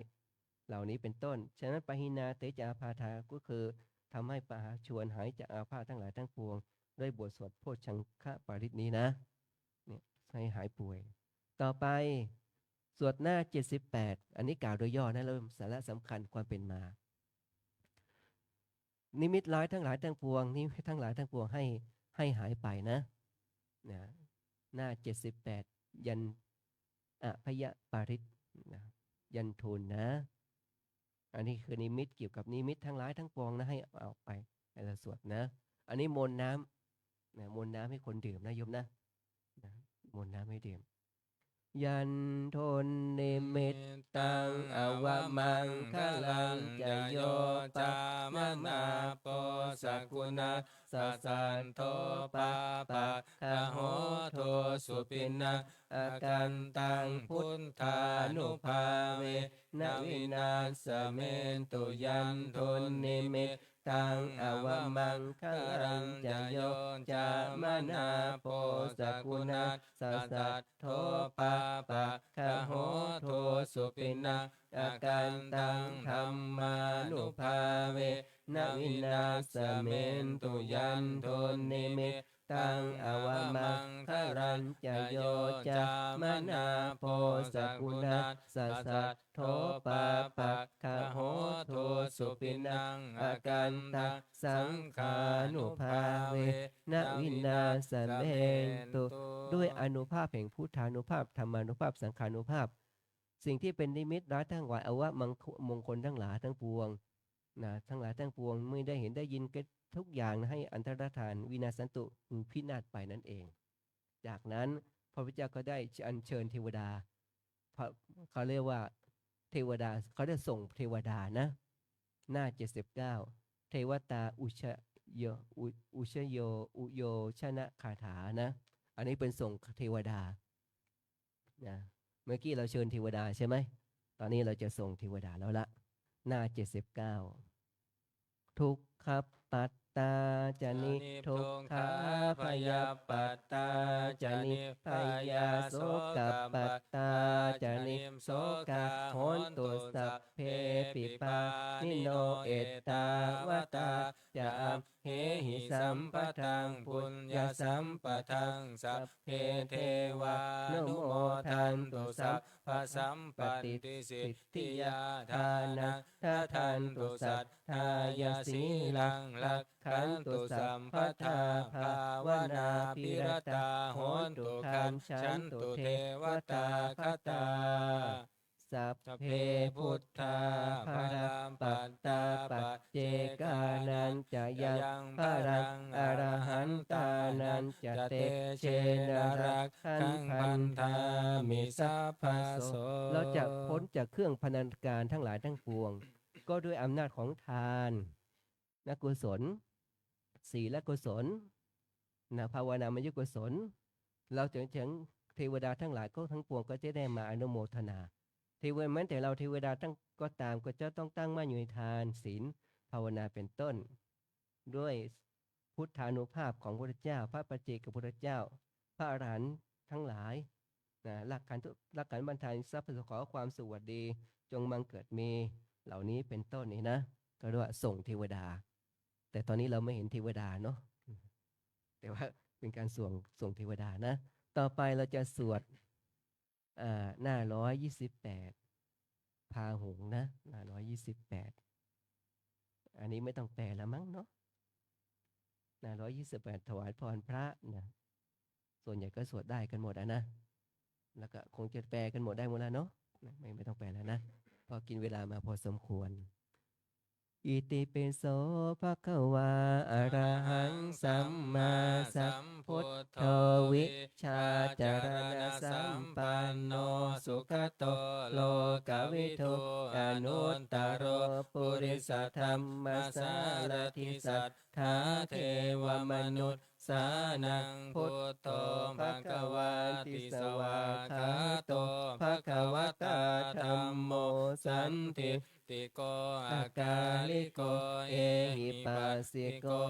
เหล่านี้เป็นต้น ฉะนั้น pahīnā te ca ābādhā ก็คือทำให้ประชวรหายจากอาพาธทั้งหลายทั้งปวง ด้วยบทสวดโพชฌังคปริตรนี้นะ เนี่ย ให้หายป่วย ต่อไป สวดหน้าเจ็ดสิบแปด อันนี้กล่าวโดยย่อนะ เริ่มสาระสำคัญความเป็นมา นิมิตร้ายทั้งหลายทั้งปวง นิมิตทั้งหลายทั้งปวงให้ ให้หายไปนะ นะ หน้าเจ็ดสิบแปด ยัน อภยปริตนะ ยันทูลนะ อันนี้คือนิมิตเกี่ยวกับนิมิตทั้งหลายทั้งปวงนะ ให้เอาไป ให้เราสวดนะ อันนี้มนต์น้ำนะ มนต์น้ำให้คนดื่มนะโยมนะ นะ มนต์น้ำให้ดื่ม Yandunnimittaṃ avamaṅgalañca yo cāmanāpo sakuṇassa saddo pāpaggaho dussupinaṃ akantaṃ buddhānubhāvena vināsamentu. Yandunnimit taṃ avamaṅgalañca yo cāmanāpo sakuṇassa saddo pāpaggaho dussupinaṃ akantaṃ dhammānubhāvena vināsamentu. Yandunnimit taṃ avamaṅgalañca yo cāmanāpo sakuṇassa saddo pāpaggaho dussupinaṃ akantaṃ saṅghānubhāvena vināsamentu. ด้วยอานุภาพแห่งพุทธานุภาพ ธรรมานุภาพ สังฆานุภาพ สิ่งที่เป็นนิมิตร้ายทั้งหลาย อวมงคลทั้งหลายทั้งปวง นะ ทั้งหลายทั้งปวง ไม่ได้เห็นได้ยินก็ทุกอย่างนะ ให้อันตรธาน วินาสสันตุ คือพินาศไปนั่นเอง จากนั้นพระพุทธเจ้าก็ได้อัญเชิญเทวดา พระ เขาเรียกว่าเทวดา เขาได้ส่งเทวดานะ หน้าเจ็ดสิบเก้า เทวตาอุชโย อุ อุชโย อุโยชนะคาถานะ อันนี้เป็นส่งเทวดา นะ เมื่อกี้เราเชิญเทวดาใช่ไหม ตอนนี้เราจะส่งเทวดาแล้วละ หน้าเจ็ดสิบเก้า Dukkhappattā ca nidukkhā, bhayappattā ca nibbhayā, sokappattā ca nissokā, hontu sabbepi pāṇino. Ettāvatā ca amhehi sambhataṃ puññasampadaṃ, sabbe devānumodantu sabbasampattisiddhiyā. Dānaṃ dadantu saddhāya, sīlaṃ rakkhantu sabbadā, bhāvanābhiratā hontu, gacchantu devatāgatā. Sabbe buddhā balappattā, paccekānañca yaṃ balaṃ, arahantānañca tejena, rakkhaṃ bandhāmi sabbaso. เราจะพ้นจากเครื่องพันธนาการทั้งหลายทั้งปวง ก็ด้วยอำนาจของทาน นะ กุศล ศีลกุศล นะ ภาวนามยกุศล เราจะถึงเทวดาทั้งหลายก็ทั้งปวงก็จะได้มาอนุโมทนา เทวดา แม้แต่เราเทวดาทั้งก็ตามก็จะต้องตั้งมั่นอยู่ในทาน ศีล ภาวนาเป็นต้น ด้วยพุทธานุภาพของพระพุทธเจ้า พระปัจเจกพุทธเจ้า พระอรหันต์ทั้งหลาย นะ รักขันตุ รักขันบันทานิสัพพะโส ขอความสุขสวัสดีจงบังเกิดมี เหล่านี้เป็นต้นนี่นะ ก็เรียกว่าส่งเทวดา แต่ตอนนี้เราไม่เห็นเทวดาเนาะ แต่ว่าเป็นการส่ง ส่งเทวดานะ ต่อไปเราจะสวด อ่า หน้าร้อยยี่สิบแปด พาหุงนะ หน้าร้อยยี่สิบแปด อันนี้ไม่ต้องแปลแล้วมั้งเนาะ หน้าร้อยยี่สิบแปด ถวายพรพระนะ ส่วนใหญ่ก็สวดได้กันหมดอะนะ แล้วก็คงจะแปลกันหมดได้หมดแล้วเนาะ ไม่ ไม่ต้องแปลแล้วนะ เพราะกินเวลามาพอสมควร Itipi so bhagavā arahaṃ sammāsambuddho vijjācaraṇasampanno sugato lokavidū anuttaro purisadammasārathi satthā devamanussānaṃ buddho bhagavāti. Svākkhāto bhagavatā dhammo sandiṭṭhiko akāliko ehipassiko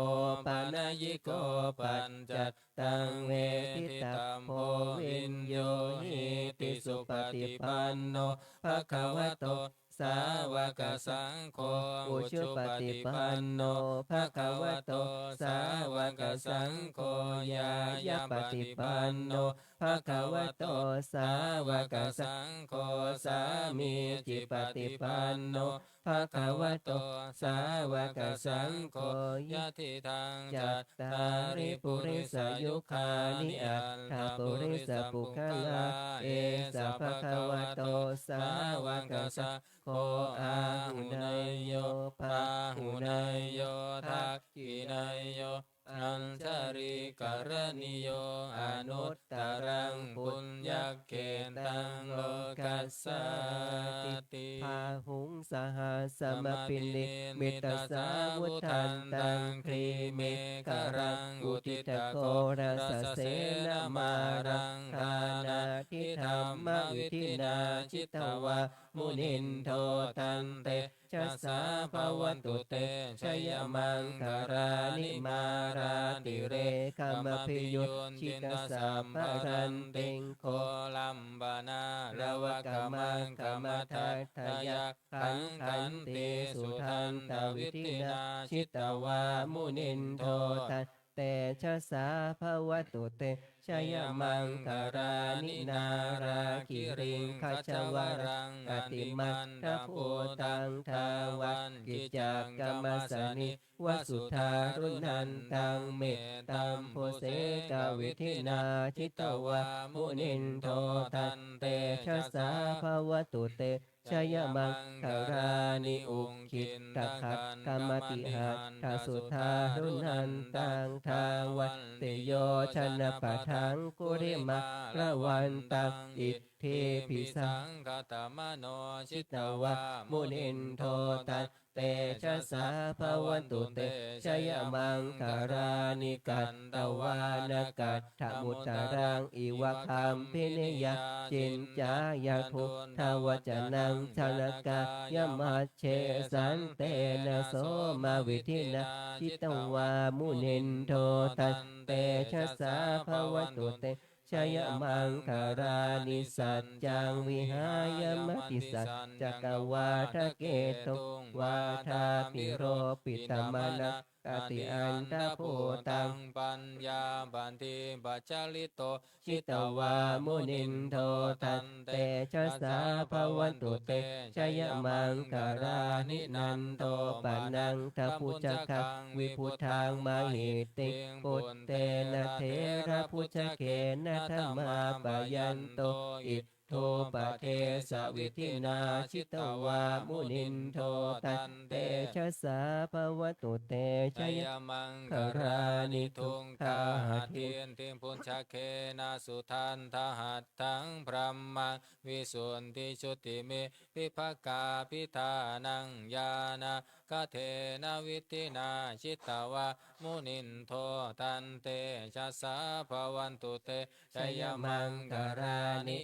opanayiko paccattaṃ veditabbo viññūhīti. Supaṭipanno bhagavato sāvakasaṅgho, ujupaṭipanno bhagavato sāvakasaṅgho, ñāyapaṭipanno bhagavato sāvakasaṅgho, sāmīcipaṭipanno bhagavato sāvakasaṅgho, yadidaṃ cattāri purisayugāni aṭṭha purisapuggalā, esa bhagavato sāvakasaṅgho, āhuneyyo pāhuneyyo dakkhiṇeyyo añjalikaraṇīyo, anuttaraṃ puññakkhettaṃ lokassāti. Bāhuṃ sahassamabhinimmitasāvudhantaṃ, grīmekhalaṃ uditaghorasasenamāraṃ, dānādidhammavidhinā jitavā munindo, tante jasā bhavantu te jayamaṅgalāni. Mārātirekamabhiyujjhitasabbarattiṃ, ghorampanāḷavakamakkhamathaddhayakkhaṃ, khantīsudantavidhinā jitavā munindo, tantejasā bhavantu te jayamaṅgalāni. Nāḷāgiriṃ gajavaraṃ atimattabhūtaṃ, dāvaggicakkamasanīva sudāruṇantaṃ, mettambusekavidhinā jitavā munindo, tantejasā bhavantu te jayamaṅgalāni. Ukkhittakhaggamatihatthasudāruṇantaṃ, dhāvantiyojanapathaṅgulimālavantaṃ, iddhībhisaṅkhatamano jitavā munindo, tantejasā bhavantu te jayamaṅgalāni. Katvāna kaṭṭhamudaraṃ iva gabbhinīyā, ciñcāya duṭṭhavacanaṃ janakāyamajjhe, santena somavidhinā jitavā munindo, tantejasā bhavantu te jayamaṅgalāni. Saccaṃ vihāya matisaccakavādaketuṃ, vādābhiropitamanaṃ atiandhabhūtaṃ, paññāpadīpajalito jitavā munindo, tantejasā bhavantu te jayamaṅgalāni. Nandopanandabhujagaṃ vibudhaṃ mahiddhiṃ, puttena therabhujagena damāpayanto, iddhūpadesavidhinā jitavā munindo, tantejasā bhavantu te jayamaṅgalāni. Duggāhadiṭṭhibhujagena sudaṭṭhahatthaṃ, brahmaṃ visuddhijutimiddhibakābhidhānaṃ, ñāṇāgadena vidhinā jitavā munindo, tantejasā bhavantu te jayamaṅgalāni.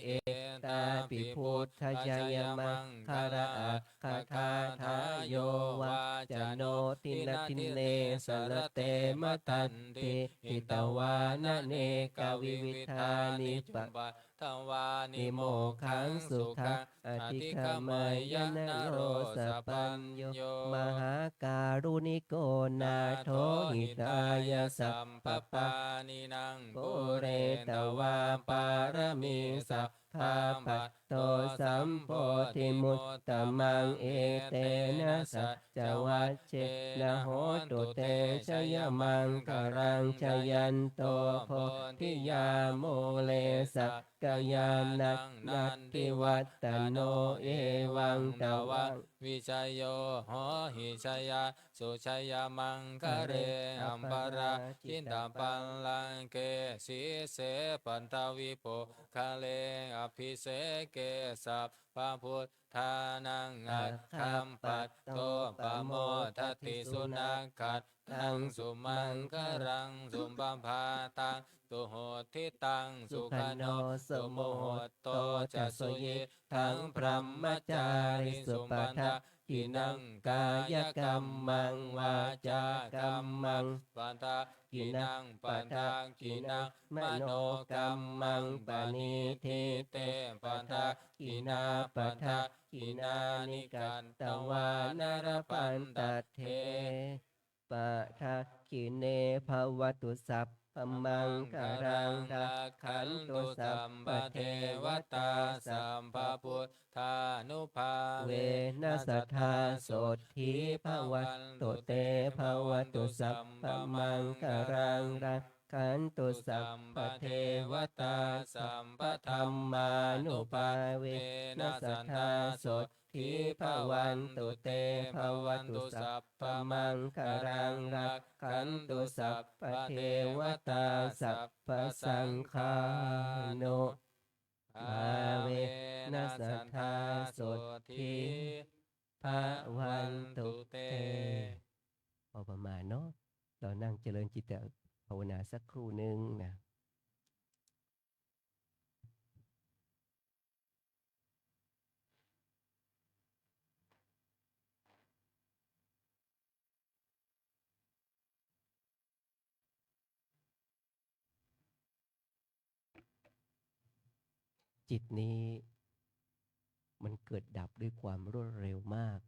Etāpi buddhajayamaṅgalaaṭṭhagāthā, yo vācano dinadine sarate matandī, hitvānanekavividhāni cupaddavāni, mokkhaṃ sukhaṃ adhigameyya naro sapañño. Mahākāruṇiko nātho, hitāya sabbapāṇinaṃ, pūretvā pāramī sabbā, patto sambodhimuttamaṃ, etena saccavajjena, hotu te jayamaṅgalaṃ. Jayanto bodhiyā mūle, sakyānaṃ nandivaḍḍhano, evaṃ tvaṃ vijayo hohi, jayassu jayamaṅgale, aparājitapallaṅke, sīse paṭhavipokkhare, abhiseke sabbabuddhānaṃ, aggappatto pamodati. Sunakkhat taṃ sumaṅgalaṃ, supabhātaṃ suhuṭṭhitaṃ, sukhaṇo sumuhutto ca, suyiṭṭhaṃ brahmacārisu. Padakkhiṇaṃ kāyakammaṃ, vācākammaṃ padakkhiṇaṃ, padakkhiṇaṃ manokammaṃ, paṇidhī te padakkhiṇā, padakkhiṇāni katvāna, labhantatthe padakkhiṇe. Bhavatu sabba sabbamaṅgalaṃ, rakkhantu sabbadevatā, sabbabuddhānubhāvena sadā sotthī bhavantu te. Bhavatu sabbamaṅgalaṃ, rakkhantu sabbadevatā, sabbadhammānubhāvena sadā sotthī bhavantu te. Bhavatu sabbamaṅgalaṃ, rakkhantu sabbadevatā, sabbasaṅghānubhāvena sadā sotthī bhavantu te. พอประมาณเนาะ เรานั่งเจริญจิตตภาวนาสักครู่หนึ่งนะ จิตนี้มันเกิดดับด้วยความรวดเร็วมาก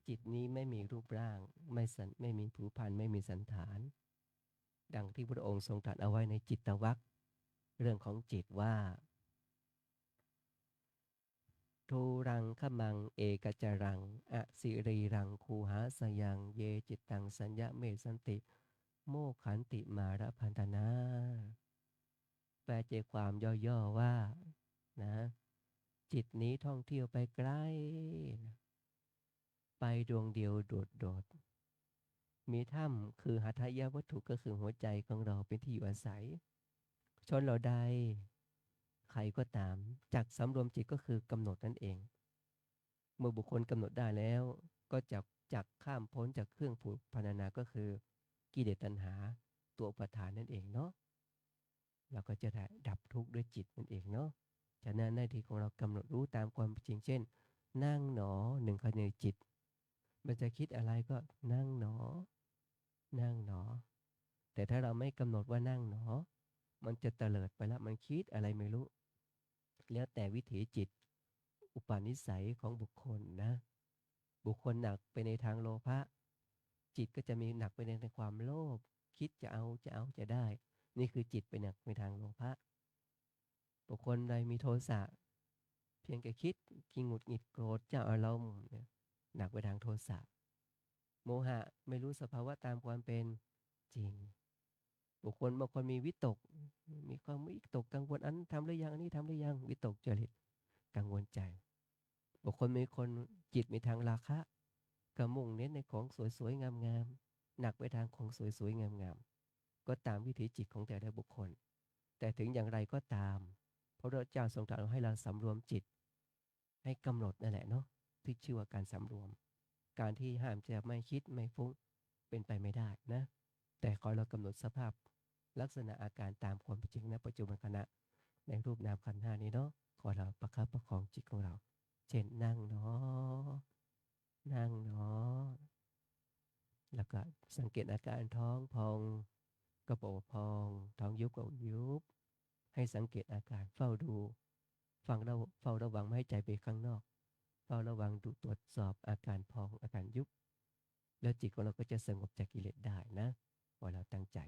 จิตนี้ไม่มีรูปร่าง ไม่สัน ไม่มีผิวพรรณ ไม่มีสันฐาน ดังที่พระองค์ทรงตรัสเอาไว้ในจิตตวรรค เรื่องของจิตว่า thūlaṅ khamaṃ ekacaraṃ asarīraṃ guhāsayaṃ ye cittaṃ saññamesanti mokkhanti mārapaṭhanā. แปลใจความย่อๆว่านะ จิตนี้ท่องเที่ยวไปไกลนะ ไปดวงเดียวโดดๆ มีถ้ำคือหทัยยวัตถุ ก็คือหัวใจของเราเป็นที่อยู่อาศัย ชนเหล่าใด ใครก็ตาม จักสำรวมจิตก็คือกำหนดนั่นเอง เมื่อบุคคลกำหนดได้แล้ว ก็จะ จักข้ามพ้นจากเครื่องผูกพันนานา ก็คือกิเลสตัณหา ตัวอุปาทานนั่นเองเนาะ เราก็จะได้ดับทุกข์ด้วยจิตนั่นเองเนาะ ฉะนั้นหน้าที่ของเรากำหนดรู้ตามความเป็นจริง เช่น นั่งหนอ หนึ่ง ขณะจิต มันจะคิดอะไรก็นั่งหนอ นั่งหนอ แต่ถ้าเราไม่กำหนดว่านั่งหนอ มันจะเตลิดไปละ มันคิดอะไรไม่รู้ แล้วแต่วิถีจิต อุปนิสัยของบุคคลนะ บุคคลหนักไปในทางโลภะ จิตก็จะมีหนักไปในความโลภ คิดจะเอา จะเอา จะได้ นี่คือจิตไปหนักไปทางโลภะ บุคคลใดมีโทสะ เพียงแค่คิด ขี้หงุดหงิดโกรธ เจ้าอารมณ์เนี่ย หนักไปทางโทสะ โมหะ ไม่รู้สภาวะตามความเป็นจริง บุคคลบางคนมีวิตก มีความวิตกกังวล อันทำหรือยัง อันนี้ทำหรือยัง วิตกจริต กังวลใจ บุคคลมีคนจิตมีทางราคะ ก็มุ่งเน้นในของสวยๆ งามๆ หนักไปทางของสวยๆ งามๆ ก็ตามวิถีจิตของแต่ละบุคคล แต่ถึงอย่างไรก็ตาม พระพุทธเจ้าทรงตรัสให้เราสำรวมจิต ให้กำหนดนั่นแหละเนาะ ที่ชื่อว่าการสำรวม การที่ห้ามจะไม่คิดไม่ฟุ้ง เป็นไปไม่ได้นะ แต่ขอเรากำหนดสภาพลักษณะอาการตามความเป็นจริง ณ ปัจจุบันขณะ ในรูปนามขันธ์ห้านี้เนาะ ขอเราประคับประคองจิตของเรา เช่น นั่งหนอ นั่งหนอ แล้วก็สังเกตอาการท้องพอง กระเพาะพอง ท้องยุบก็ยุบ ให้สังเกตอาการ เฝ้าดู ฟังระ เฝ้าระวังไม่ให้ใจไปข้างนอก เฝ้าระวังดูตรวจสอบอาการพอง อาการยุบ แล้วจิตของเราก็จะสงบจากกิเลสได้นะ ขอเราตั้งใจ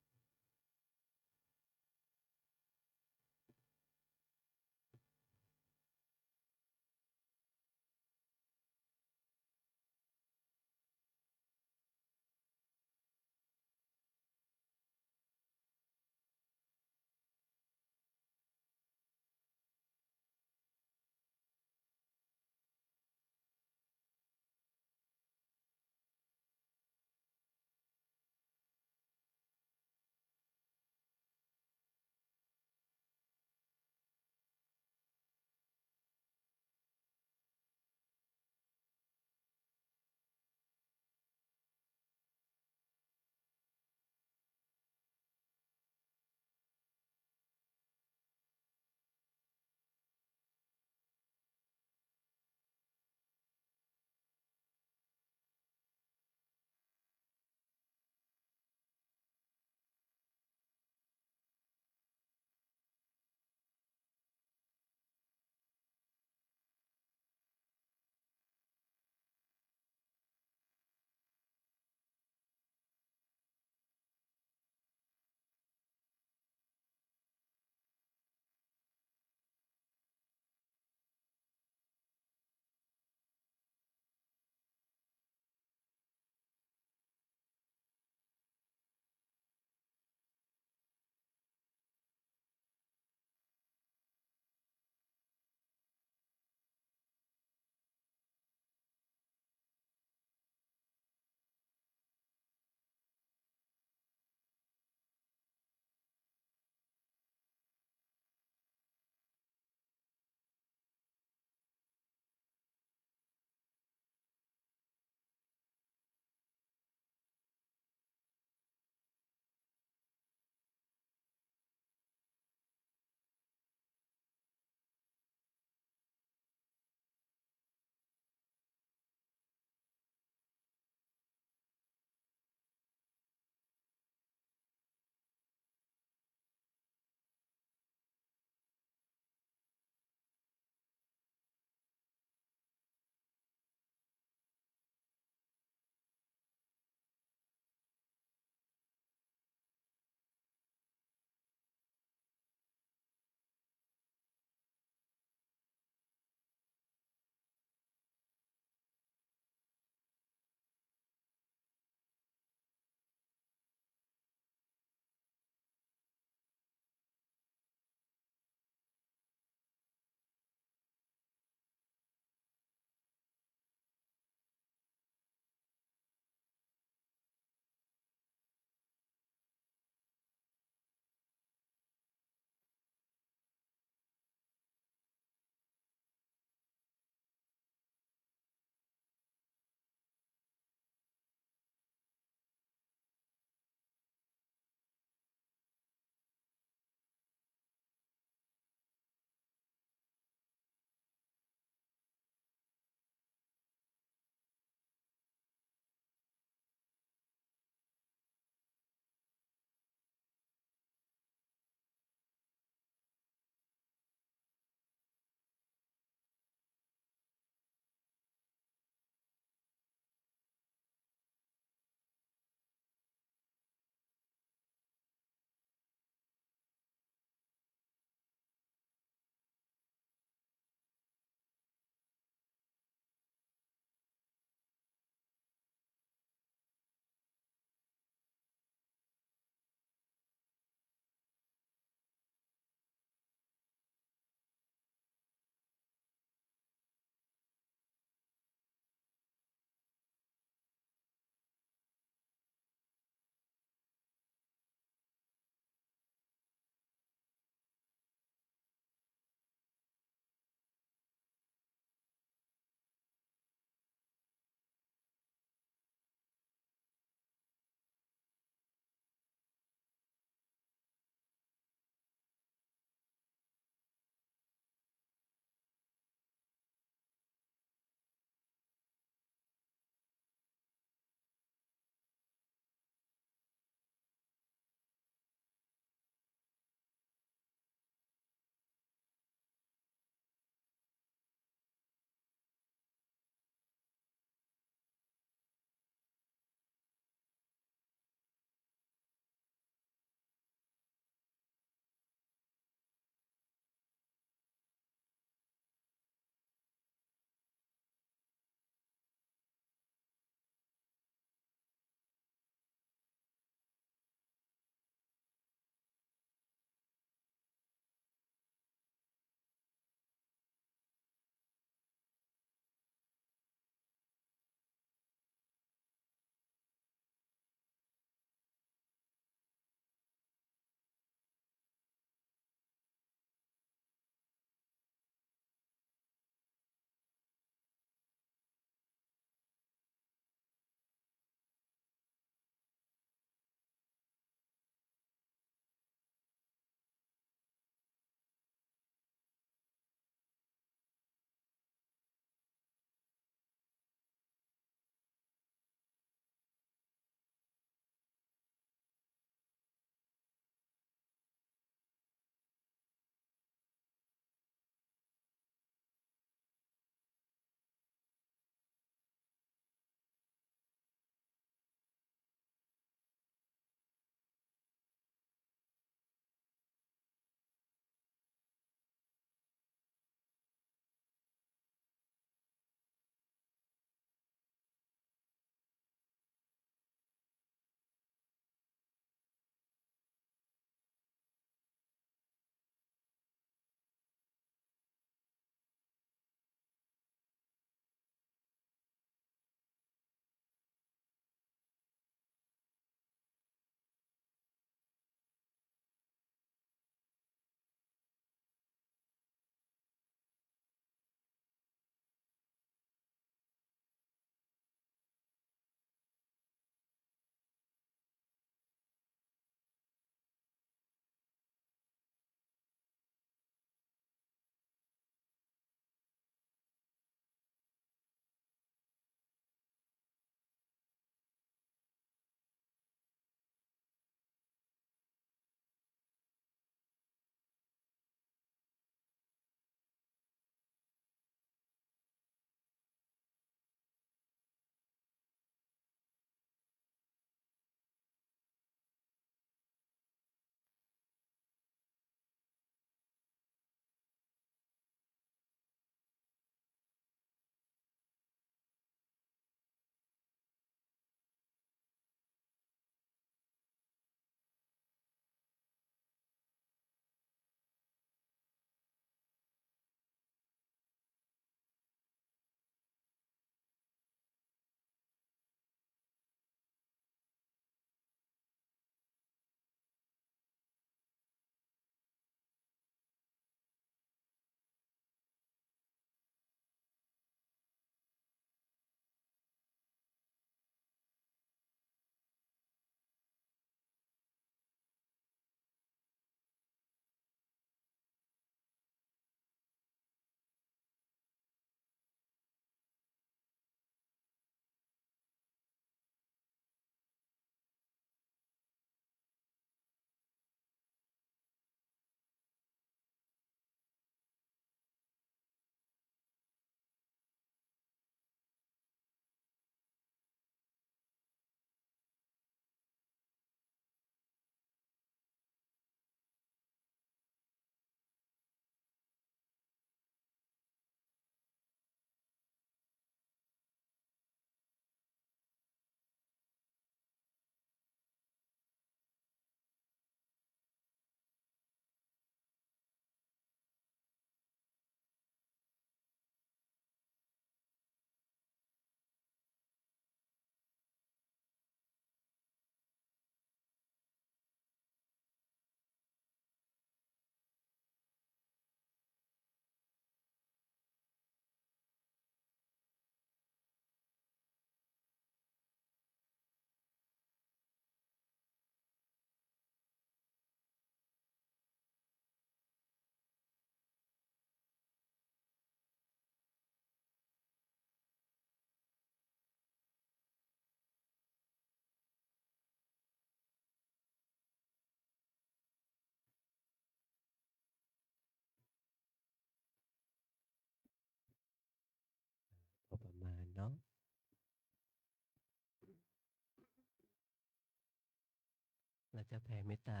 จะแผ่เมตตา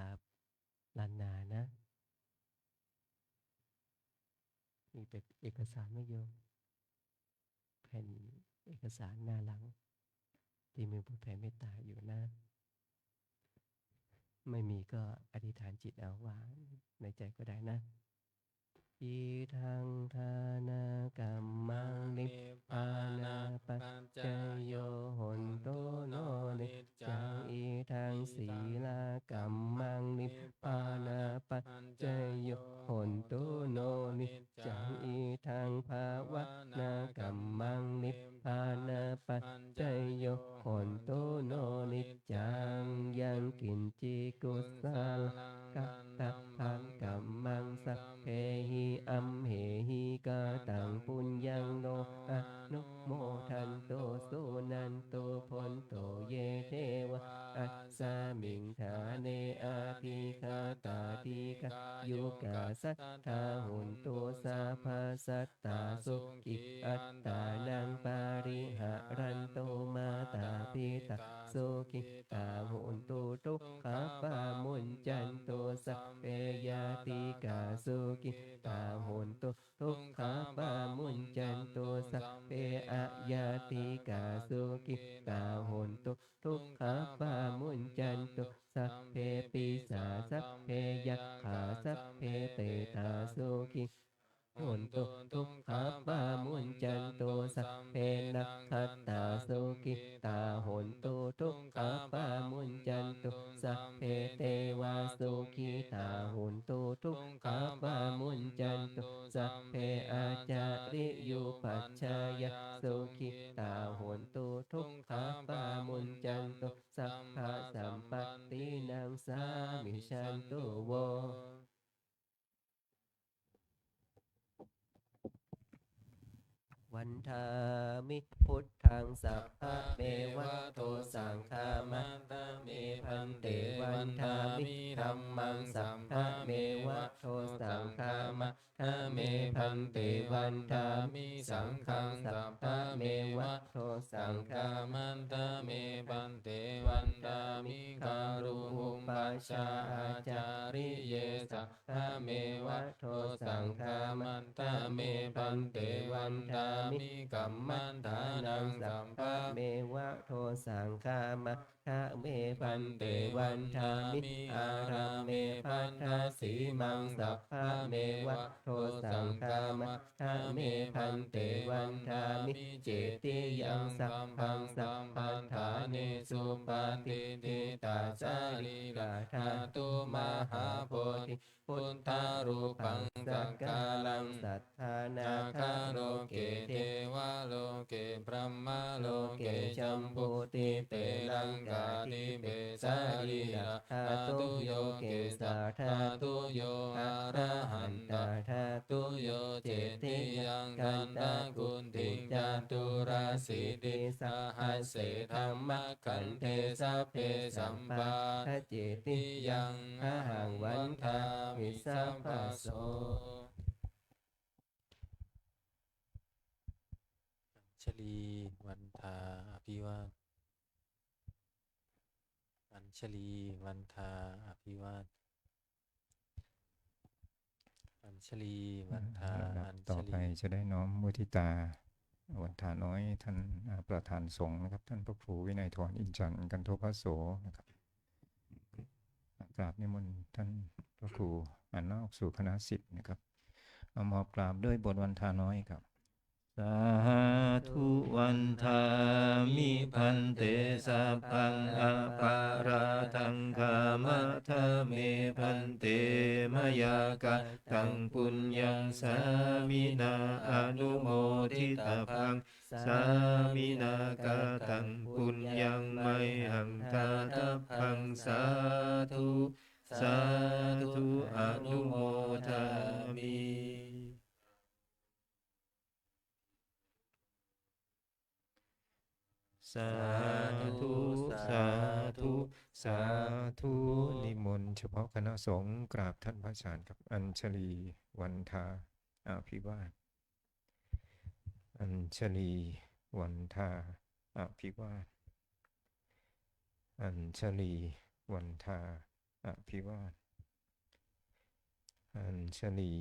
ล้านนานะ มีเอกสารไหมโยม แผ่นเอกสารหน้าหลัง ที่มีบทแผ่เมตตาอยู่นะ ไม่มีก็อธิษฐานจิตเอา ว่าในใจก็ได้นะ Idaṃ dānakammaṃ nibbānapaccayo hontu no niccaṃ. Idaṃ sīlakammaṃ nibbānapaccayo hontu no niccaṃ. Idaṃ bhāvanākammaṃ nibbānapaccayo hontu no niccaṃ. Yaṃ kiñci kusalaṃ kattabbaṃ kammaṃ sabbehi amhehi kataṃ puññaṃ no anumodantu suṇantu bhonto ye devā asmiṃ ṭhāne adhigatā dīghāyukā sadā hontu. Sabbasat tā sukhī attānaṃ pariharantu. Mātāpitā sukhitā hontu dukkhā pamuñcantu. Sabbe ñātikā sukhitā hontu dukkhā pamuñcantu. Sabbe aññātikā sukhitā hontu dukkhā pamuñcantu. Sabbe pisā sabbe yakkhā sabbe petā sukhitā hontu dukkhā pamuñcantu. Sabbe nakkhattā sukhitā hontu dukkhā pamuñcantu. Sabbe devā sukhitā hontu dukkhā pamuñcantu. Sabbe ācariyupajjhāyā sukhitā hontu dukkhā pamuñcantu. Sabbasampattināṃ samijjhantu vo. Vandāmi buddhaṃ sabbameva dosaṃ khamatha me bhante. Vandāmi dhammaṃ sabbameva dosaṃ khamatha me bhante. Vandāmi saṅghaṃ sabbameva dosaṃ khamatha me bhante. Vandāmi guru upajjhāyācariye sabbameva dosaṃ khamatha me bhante. Vandāmi kammaṭṭhānaṃ sabbameva dosaṃ khamatha me bhante. Vandāmi ārāme bhaddasīmaṃ sabbameva dosaṃ khamatha me bhante. Vandāmi cetiyaṃ sabbaṃ sabbaṭṭhānesu patiṭṭhitā sarīrā dhātu mahābodhi buddharūpaṃ sakkāraṃ satthā nāgaloke devaloke brahmaloke jambudīpe laṅkādīpe sarīrā dhātuyo kesā dhātuyo arahantā dhātuyo cetiyaṃ khandhakuṭi caturāsītisahasсе dhamma kkhandhe sabbe sampādacetiyaṃ ahaṃ vandāmi sabbaso. อัญชลี วันทา อภิวาท อัญชลี วันทา อภิวาท อัญชลี วันทา ลำดับต่อไป อัญชลี จะได้น้อมมุทิตา วันทาน้อย ท่าน อ่า ประธานสงฆ์นะครับ ท่านพระครูวินัยธร อินทร์จันทร์ กันโทภโส นะครับ กราบนิมนต์ท่านพระครูหันหน้าออกสู่คณะสิทธิ์นะครับ เอามอบกราบด้วยบทวันทาน้อยครับ Sādhu vandāmi bhante sabbaṃ aparādhaṃ khamatha me bhante, mayā kataṃ puññaṃ sāminā anumoditabbaṃ, sāminā kataṃ puññaṃ mayhaṃ dātabbaṃ, sādhu sādhu anumodāmi. Sādhu sādhu sādhu. นิมนต์เฉพาะคณะสงฆ์กราบท่านพระอาจารย์ครับ อัญชลี วันทา อภิวาท อัญชลี วันทา อภิวาท อัญชลี วันทา อภิวาท อัญชลี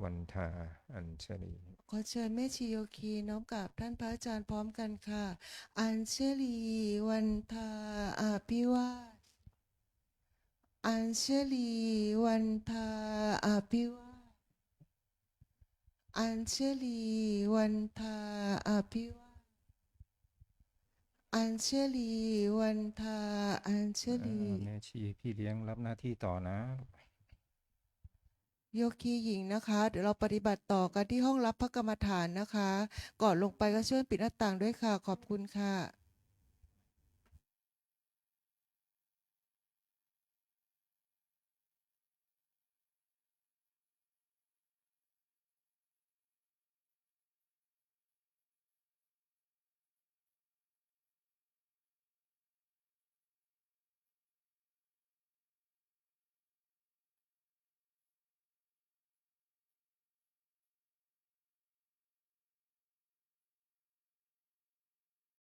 วันทา อัญชลี ขอเชิญแม่ชีโยคีน้อมกราบท่านพระอาจารย์พร้อมกันค่ะ อัญชลี วันทา อภิวาท อัญชลี วันทา อภิวาท อัญชลี วันทา อภิวาท อัญชลี วันทา อัญชลี อ่า แม่ชีพี่เลี้ยงรับหน้าที่ต่อนะ โยคีหญิงนะคะ เดี๋ยวเราปฏิบัติต่อกันที่ห้องรับพระกรรมฐานนะคะ ก่อนลงไปก็ช่วยปิดหน้าต่างด้วยค่ะ ขอบคุณค่ะ